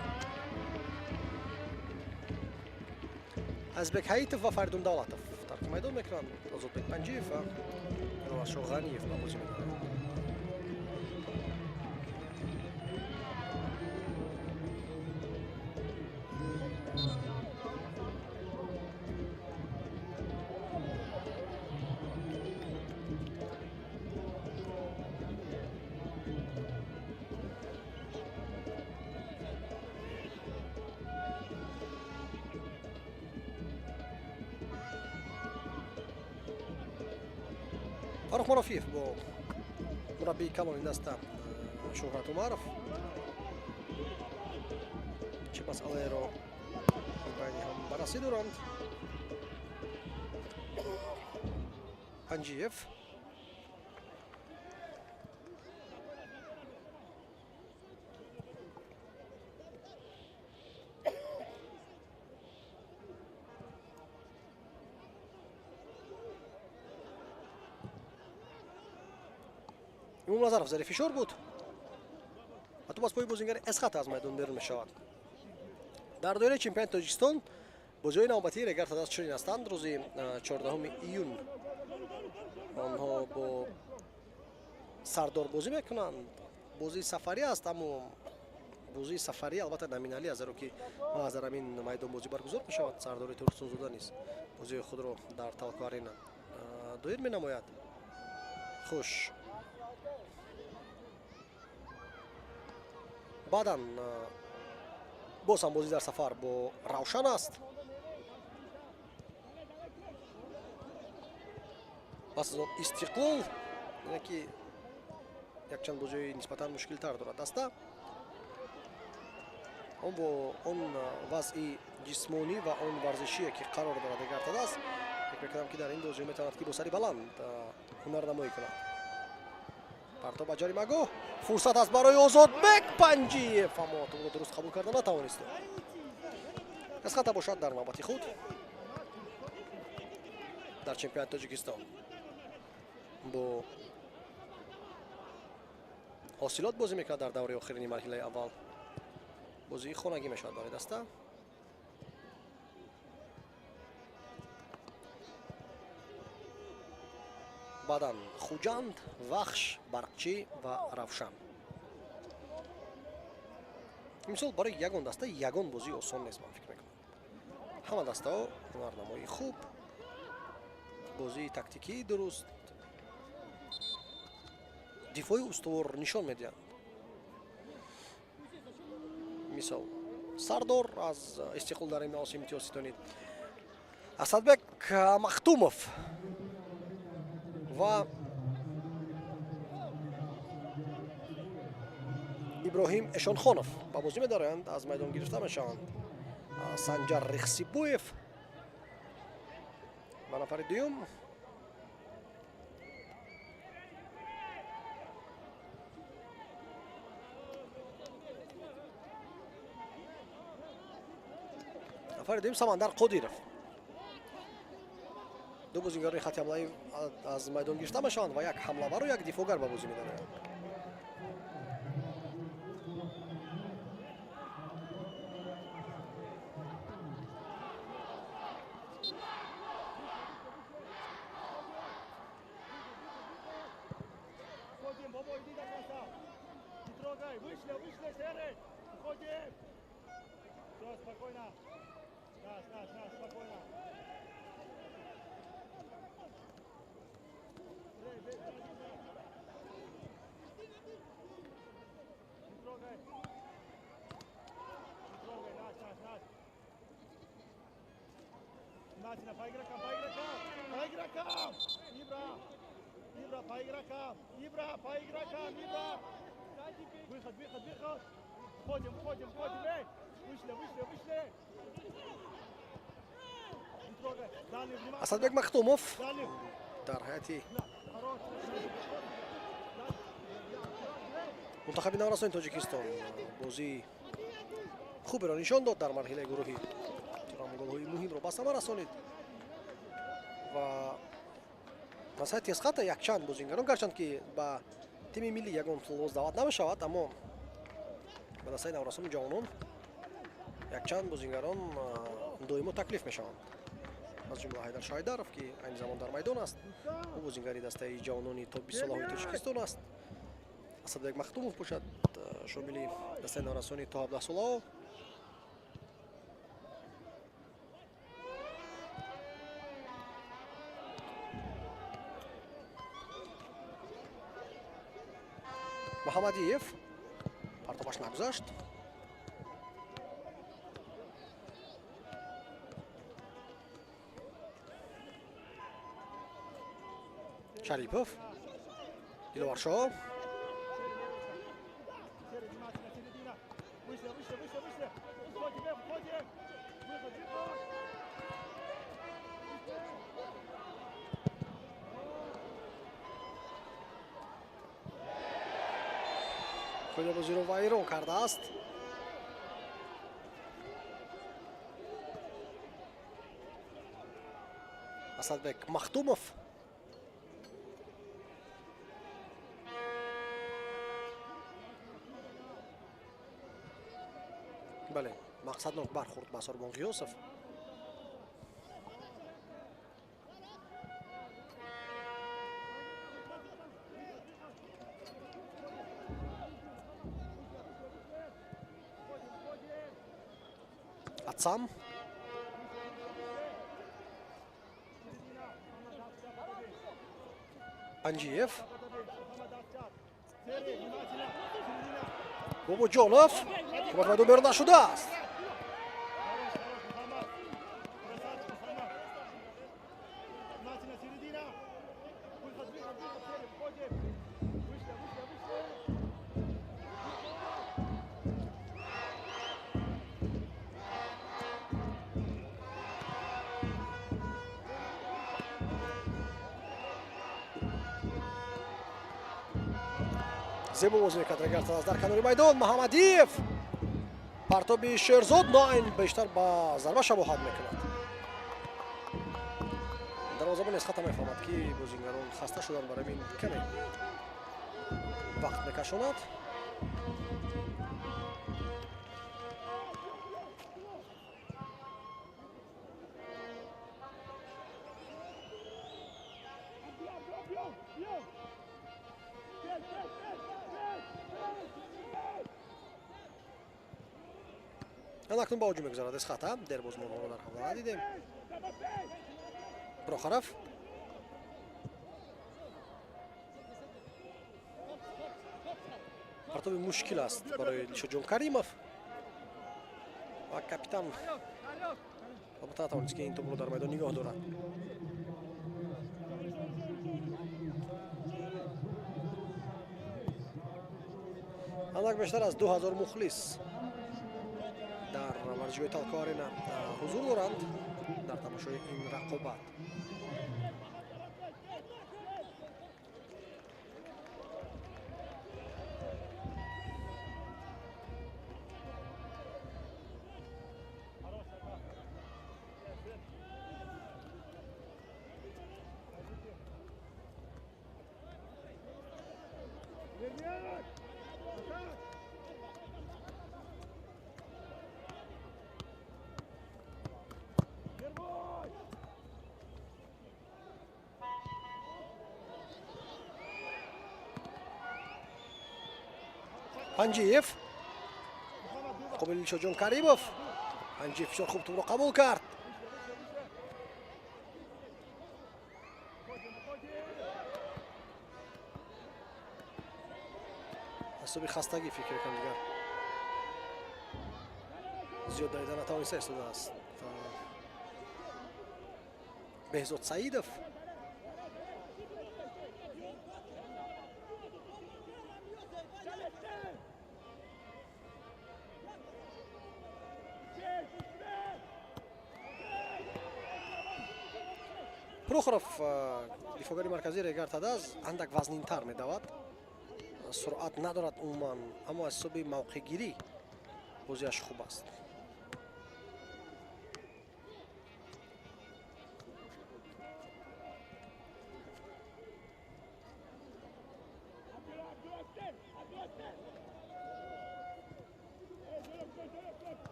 Азбек Ҳаитов ва Фаридун Давлатов тарки майдон мекунанд. Озодбек Панҷиев ва Диловаршоҳ Ғаниев ба бозӣ медаранд. Фаррух Марофиев бо мураббии калони даста Шӯҳрат Умаров чӣ масъалаеро байни ҳам баррасӣ доранд. Панҷиев, Имомназаров зери фишор буд ва тӯп аз пои бозингари Эсхат аз майдон берун мешавад. Дар доираи чемпионати Тоҷикистон бозиҳои навбатии Регар-ТадАЗ чунин ҳастанд. Рӯзи 14 июн онҳо бо Сардор бозӣ мекунанд. Бозии сафарӣ аст, аммо бозии сафарӣ албатта номиналӣ аст, зеро ки маҳз дар ҳамин майдон бозӣ баргузор мешавад. Сардори Турсунзода низ бозии худро дар Талко Арена доир менамояд. Хуш, баъдан боз ҳам бозӣ дар сафар бо Равшан аст. Пас аз он Истиқлол, яъне ки якчанд бозиҳои нисбатан мушкилтар дорад даста. Он бо он вазъи ҷисмонӣ ва он варзишие ки қарор дорад Регар-ТадАЗ, фикр мекунам ки дар ин бозиҳо метавонад ки бо сари баланд ҳунарнамоӣ кунад. Партоб ба ҷаримагоҳ, фурсат аст барои Озодбек Панҷиев, аммо тӯбро дуруст қабул карда натавонист. Эсхата бошад дар навбати худ дар чемпионати Тоҷикистон бо Ҳосилот бозӣ мекунад дар давраи охирини марҳилаи аввал. Бозии хонагӣ мешавад барои даста. Баъдан Хуҷанд, Вахш, Барқчӣ ва Равшан. Имсол барои ягон даста ягон бозӣ осон нест, ман фикр мекунам. Ҳама дастаҳо ҳунарнамоии хуб, бозии тактикии дуруст, Дифои устувор нишон медиҳанд. Мисол, Сардор аз Истиқлол дар ин мавсим имтиёз ситонид. Асадбек Махтумов ва Иброҳим Эшонхонов ба бозӣ медароянд, аз майдон гирифта мешаванд Санҷар Рихсибоев ва нафари дуюм Самандар Қодиров. Ду бозигарони хати ҳамлаи аз майдон гирифта мешаванд ва як ҳамлавару як дифоъгар ба бозӣ медароянд. Уходим, Бобо, иди до конца. Не трогай. Вышли, вышли, Серый. Уходим. Все, спокойно. Наш, наш, наш, спокойно. Не трогай. Не трогай, наш, наш, наш. Внимательно, по игрокам, по игрокам, по игрокам! Ибра! Ибра, по игрокам! Ибра, по игрокам! Ибра! Выход, выход, выход! Входим, входим, входим! Эй! Вышли, вышли, вышли! Не трогай! Дали, внимательно! Асадбек Махтумов Дали! дар ҳайати Хорош! мунтахаби наврасони Тоҷикистон бозии хуберо нишон дод дар марҳилаи гурӯҳӣ, голҳои муҳимро ба самар расонид ва аз ҳайати Эсхата якчанд бозингарон, гарчанд ки ба тими миллӣ ягон футболбоз даъват намешавад, аммо ба дастаи наврасони ҷавонон якчанд бозингарон доимо таклиф мешаванд, аз ҷумла Ҳайдар Шоҳидаров, ки айни замон дар майдон аст. Ӯ бозингари дастаи ҷавонони то 20 солаҳои Тоҷикистон аст. Асадбек Махтумов бошад, шомили дастаи наврасони то 17 солаҳо. Муҳаммадиев, партобаш нагузашт. Шарипов, Диловаршоҳ. Серый, внимательно, середина! Вышли, вышли, вышли, вышли! Уходим, уходим! Выход, выход! Қоида бозиро вайрон кардааст. Асадбек Махтумов. Бале, мақсаднок бархӯрд ба Сорбон Ғиёсов. Атсам. Панҷиев. Серый, внимательно! Середина! Бобоҷонов кӯмак майдон берун нашудааст. Хорош, хорош, Мухаммад! Красавчик, Мухаммад! Внимательно, середина! Выход, выход, выход, Серый, входим! Вышли, вышли, вышли! Зебо бозӣ мекард Регар-ТадАЗ дар канори майдон. Муҳаммадиев, партоби Шерзод ноайн бештар ба зарба шабоҳат мекунад. Дарвозабон Эсхата мефаҳмад, ки бозингарон хаста шуданд, барои ин каме вақт мекашонад. Бьем, бьем! Пять, пять, пять, пять, пять! Акнун ба ҳуҷум мегузарад Эсхата. Дербоз мо онҳоро дар ҳамла надидем. Давай, пять! Прохоров. Партоби мушкил аст барои Дилшодҷон Каримов ва капитан албатта натавонист, ки ин тӯбро дар майдон нигоҳ дорад. Андак бештар аз 2000 мухлис дар варзишгоҳи Талко Арена ҳузур доранд дар тамошои ин рақобат. Панҷиев муқобили Дилшодҷон Каримов. Панҷиев бисёр хуб тӯбро қабул кард. Аз ҳисоби хастагӣ, фикр мекунам, дигар зиёд давида натавониста истодааст Беҳзод Саидов. Прохоров, дифогари марказии Регар Тадаз, андак вазнинтар медавад, суръат надорад умуман, аммо аз ҳисоби мавқеъгирӣ бозиаш хуб аст.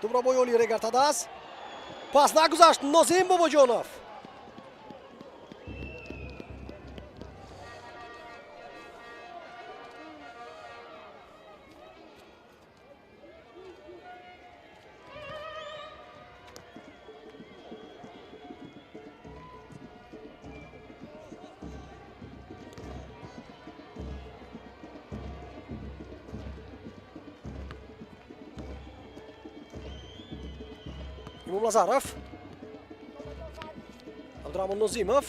Тӯбро бо ёли Регар Тадаз, пас нагузашт. Нозим Бобоҷонов. Имомназаров, Абдураҳмон Нозимов.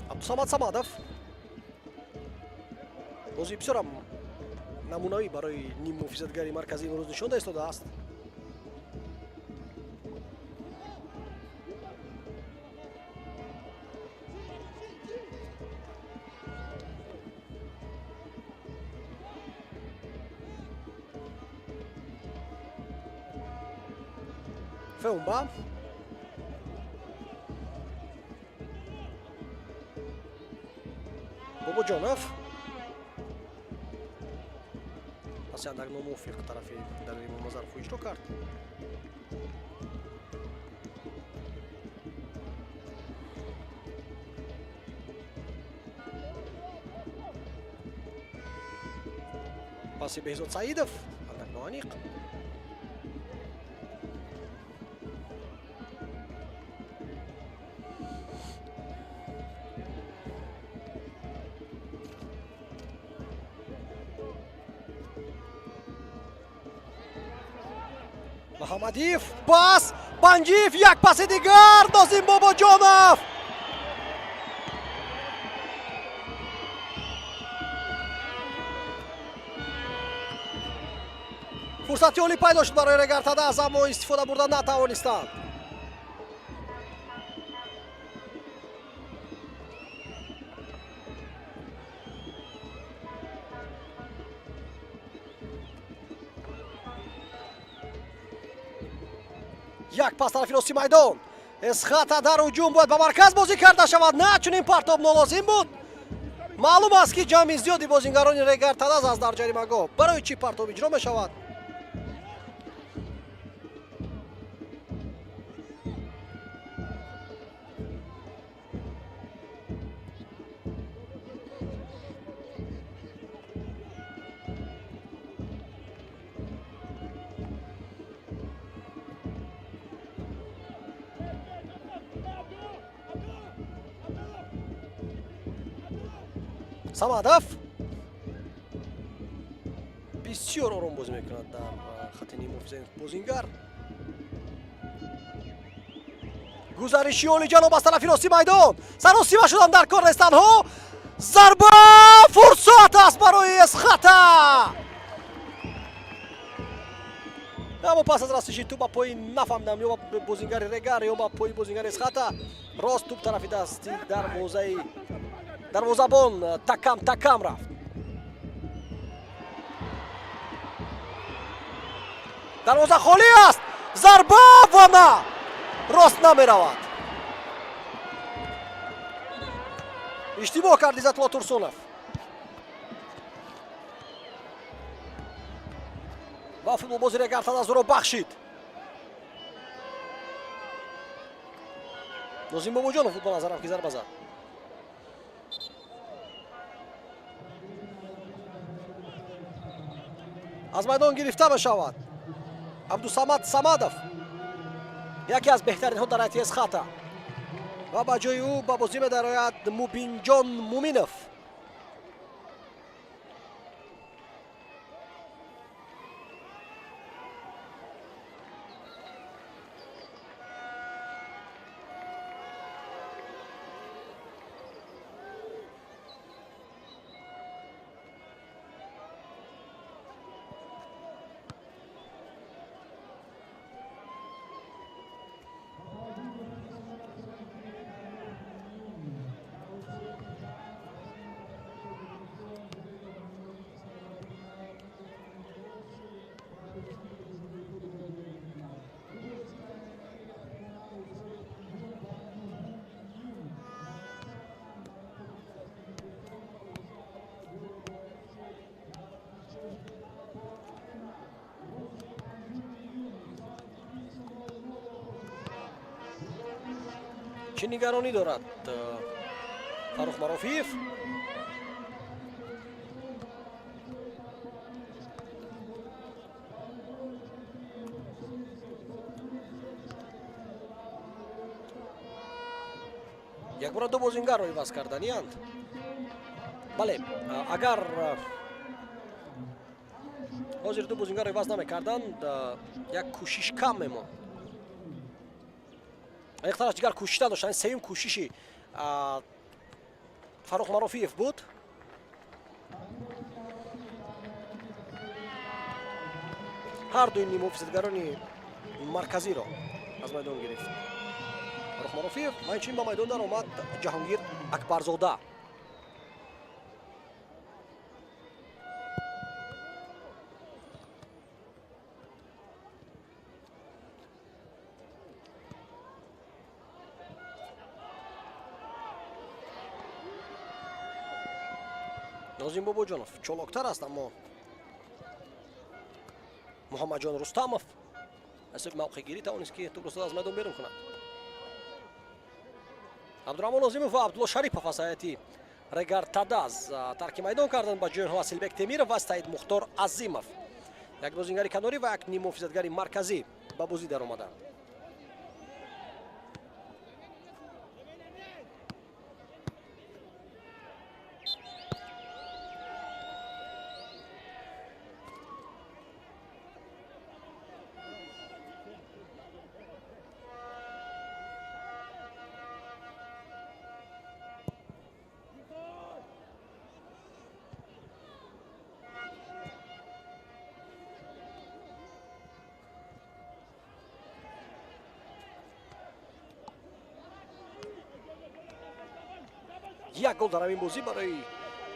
Абдусамад Самадов бозии бисёрам намунавӣ барои ниммуҳофизатгари марказӣ имрӯз нишон да истодааст. Феумба. Бобоҷонов, паси андак номувофиқ тарафи Далер Имомназаров иҷро кард. Паси Беҳзод Саидов андак ноаниқ. Муҳаммадиев, пас, Панҷиев, як паси дигар, Нозим Бобоҷонов. Фурсати олӣ пайдо шуд барои Регар Тадаз, аммо истифода бурда натавонистанд. Як пас тарафи рости майдон. Эсхата дар ҳуҷум, бояд ба марказ бозӣ карда шавад. На, чунин партоб нолозим буд. Маълум аст, ки ҷамъи зиёди бозингарони Регар Тадаз аст дар ҷаримагоҳ. Барои чӣ партоб иҷро мешавад? Самадов бисёр ором бозӣ мекунад дар хати нимҳофизаи бозингар. Гузариши олиҷаноб аз тарафи рости майдон. Саросима шудан дар кор нест танҳо. Зарба, фурсат аст барои Эсхата. Аммо пас аз расиши тӯб ба пои, нафаҳмидам, ё ба бозингари Регар, ё ба пои бозингари Эсхата, рост тӯб тарафи дасти дарвозаи дарвозабон такам такам рафт. Дарвоза холӣ аст. Зарба ва на, рост намеравад. Иштибоҳ кард Иззатулло Турсунов ва футболбози Регар Тадазуро бахшид. Нозим Бобоҷонов буд, ба назарам, ки зарба зад. Аз майдон гирифта мешавад. Абдусамад Самадов, яке аз беҳтаринҳо дар ҳайати Эсхата, ва ба ҷои ӯ ба бозӣ медарояд Мубинҷон Муминов. Чӣ нигаронӣ дорад Фаррух Марофиев? Якбора ду бозингарро иваз карданиянд. Бале, агар ҳозир ду бозингарро иваз намекарданд, як кӯшиш кам мемонд. Аниқтараш, дигар кӯшиш надоштанд. Сеюм кӯшиши Фаррух Марофиев буд. Ҳар дуи нимҳофизатгарони марказиро аз майдон гирифт Фаррух Марофиев ва инчунин ба майдон даромад Ҷаҳонгир Акбарзода. Нозим Бобоҷонов чолоктар аст, аммо Муҳаммадҷон Рустамов аз мавқеъгирӣ тавонист, ки тӯбро аз майдон берун кунад. Абдураҳмон Нозимов ва Абдулло Шарипов аз ҳайати Регар Тадаз тарки майдон карданд. Ба ҷои онҳо Асилбек Темиров ва Саид Мухтор Азимов, як бозингари канорӣ ва як ниммуҳофизатгари марказӣ, ба бозӣ даромаданд. Як гол дар ҳамин бозӣ барои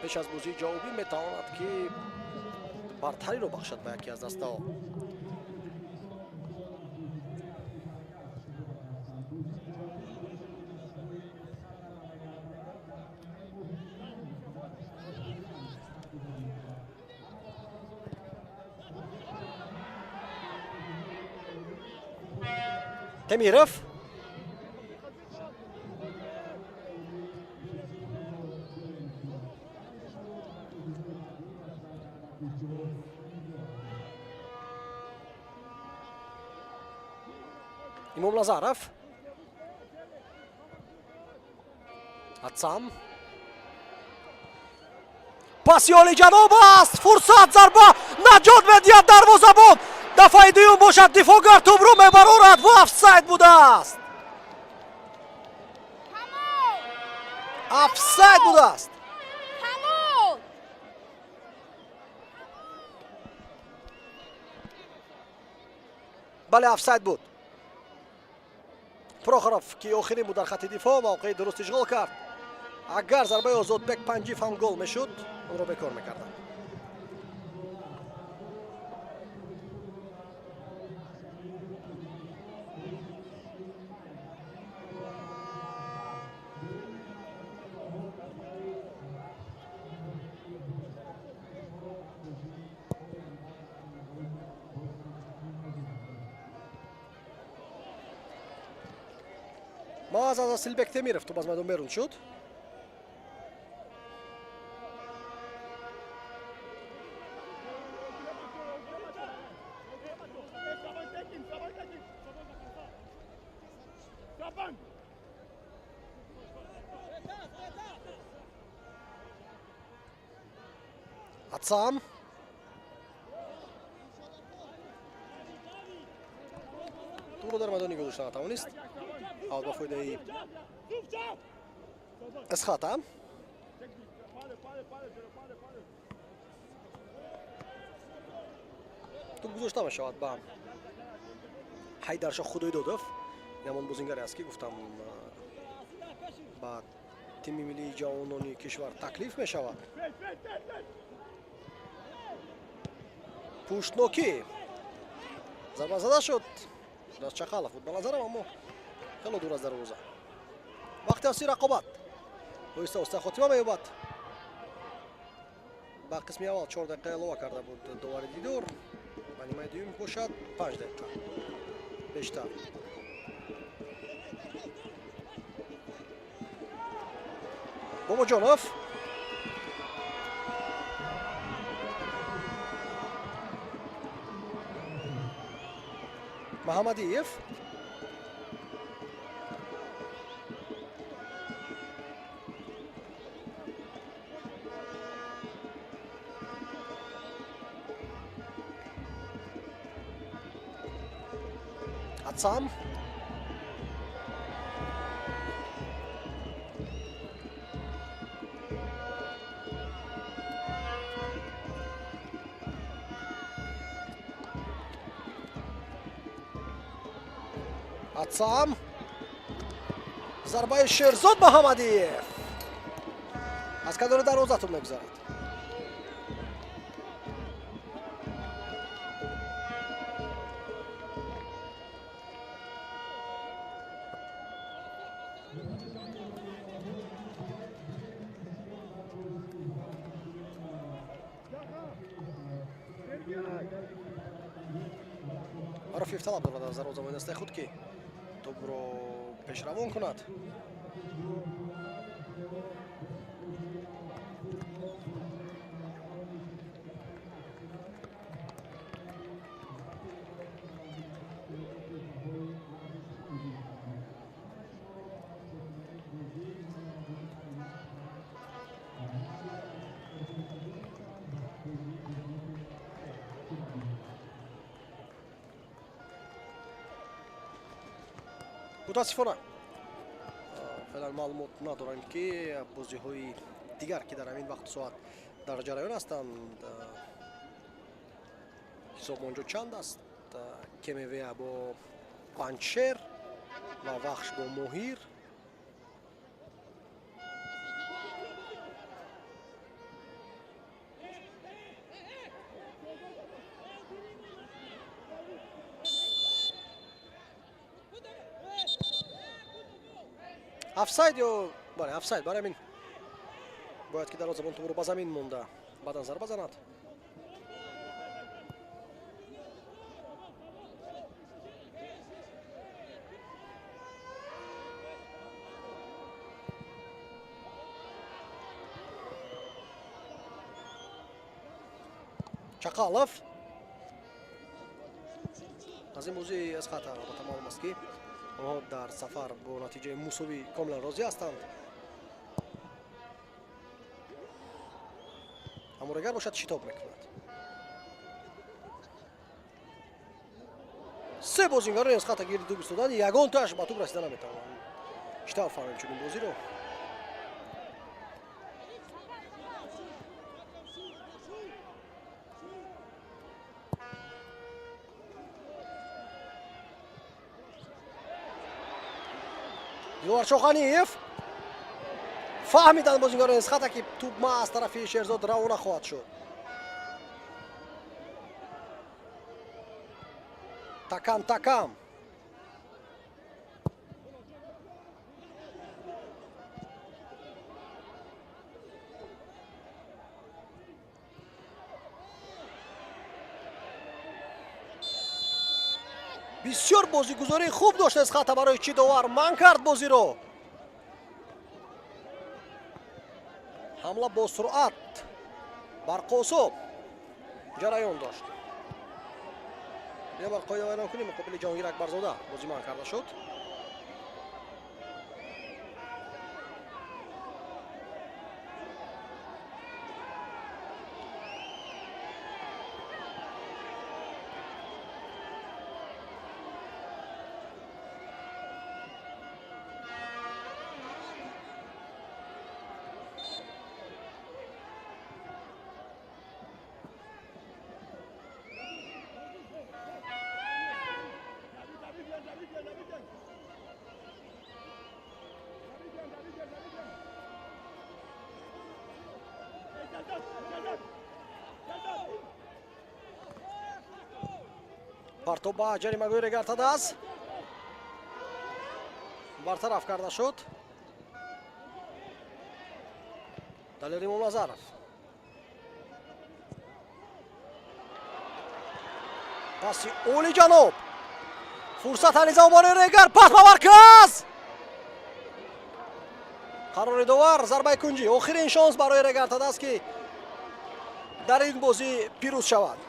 пеш аз бозии ҷавобӣ метавонад, ки бартариро бахшад ба яке аз дастаҳо. Темиров. Имом Назаров. Ацам. Паси олиҷаноб аст. Фурсат, зарба, наҷот медиҳад дарвозабон. Дафъаи дуюм бошад, дифоъгар тӯбро мебарорад ва офсайд будааст. Офсайд будааст. Бале, офсайд буд. Прохоров, ки охирин буд дар хатти дифоъ, мавқеи дуруст ишғол кард. Агар зарбаи Озодбек Панҷиев ҳам гол мешуд, онро бекор мекарданд. Мааз аз Асилбек Темиров тӯб аз майдон берун шуд. Ацам. Тӯбро дар майдон нигоҳ дошта натавонист. Аут ба фоидаи Эсхата. Тӯб гузошта мешавад ба Ҳайдаршоҳ Худойдодов. Ин ҳамон бозингаре аст, ки гуфтам, ба тими миллии ҷавонони кишвар таклиф мешавад. Пуштнокӣ зарба зада шуд. Аз Чақалов буд ба назарам, аммо хело дур аз дарвоза. Вақти асосии рақобат оҳиста оҳиста хотима меёбад. Ба қисми аввал 4 дақиқа илова карда буд довари дидор, ба нимаи дуюм бошад 5 дақиқа бештар. Бобоҷонов. Маҳаммадиев. Ацам. Ацам. Зарбаи Шерзод Маҳаммадиев. Аз канори дарвоза тӯб мегузарад. Марофиев талаб дорад аз дарвозабони дастаи худ, ки тӯбро пешравон кунад. Мутаассифона, феълан маълумот надорем, ки бозиҳои дигар, ки дар ҳамин вақту соат дар ҷараён ҳастанд, ҳисоб онҷо чанд аст. Кемевея бо Панҷшер ва Вахш бо Моҳир. Офсайд ё бале, офсайд. Барои ҳамин бояд ки дарвозабон тӯбро ба замин монда, баъдан зарба занад. Чақалов аз ин бозӣ Эсхата албатта маълум аст, ки онҳо дар сафар бо натиҷаи мусовӣ комилан розӣ ҳастанд. Аммо Регар бошад, шитоб мекунад. Се бозингарони Эсхата гирди туп истоданд, ягонтааш ба туп расида наметавонанд. Чӣ тавр фаҳмем чунин бозиро? Диловар Шоханиев. Фаҳмиданд бозингарони Эсхата, ки туп аз тарафи Шерзод равона хоҳад шуд. Такам, такам. Бисёр бозигузории хуб дошт Эсхата. Барои чӣ довар манъ кард бозиро? Ҳамла бо суръат барқосо ҷараён дошт. Бинобар қоидавайронкунӣ муқобили Ҷаҳонгир Акбарзода бозӣ манъ карда шуд. Партоб ба ҷаримагоҳи Регар-ТадАЗ бартараф карда шуд. Далер Имомназаров. Паси олиҷаноб, фурсат ҳанизам барои Регар, пас ба марказ. Қарори довар: зарбаи кунҷӣ. Охирин шонс барои Регар-ТадАЗ, ки дар ин бозӣ пирӯз шавад.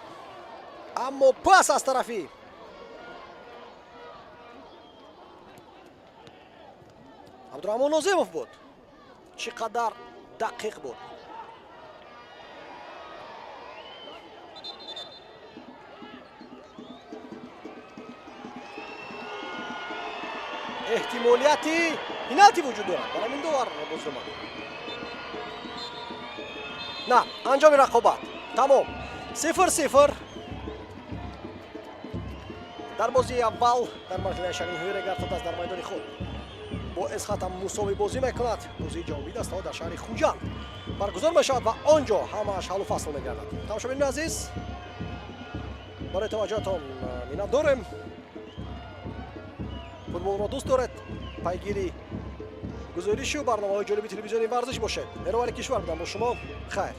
Аммо пас аз тарафи Абдураҳмон Нозимов буд. Чӣ қадар дақиқ буд! Эҳтимолияти пеналти вуҷуд дорад, барои ҳамин довар бозиро манъ. На, анҷоми рақобат тамом, 0-0 дар бозии аввал дар марҳилаи шариниҳои Регар-ТадАЗ дар майдони худ бо Эсхата мусовӣ бозӣ мекунад. Бозии ҷавобии дастаҳо дар шаҳри Хуҷанд баргузор мешавад ва он ҷо ҳамааш ҳаллу фасл мегардад. Тамошобинони азиз, барои таваҷҷӯҳатон миннат дорем. Футболро дӯст доред, пайгири гузоришу барномаҳои ҷолиби телевизиони Варзиш бошед. Меҳровари Кишвар будам бо шумо. Хайр.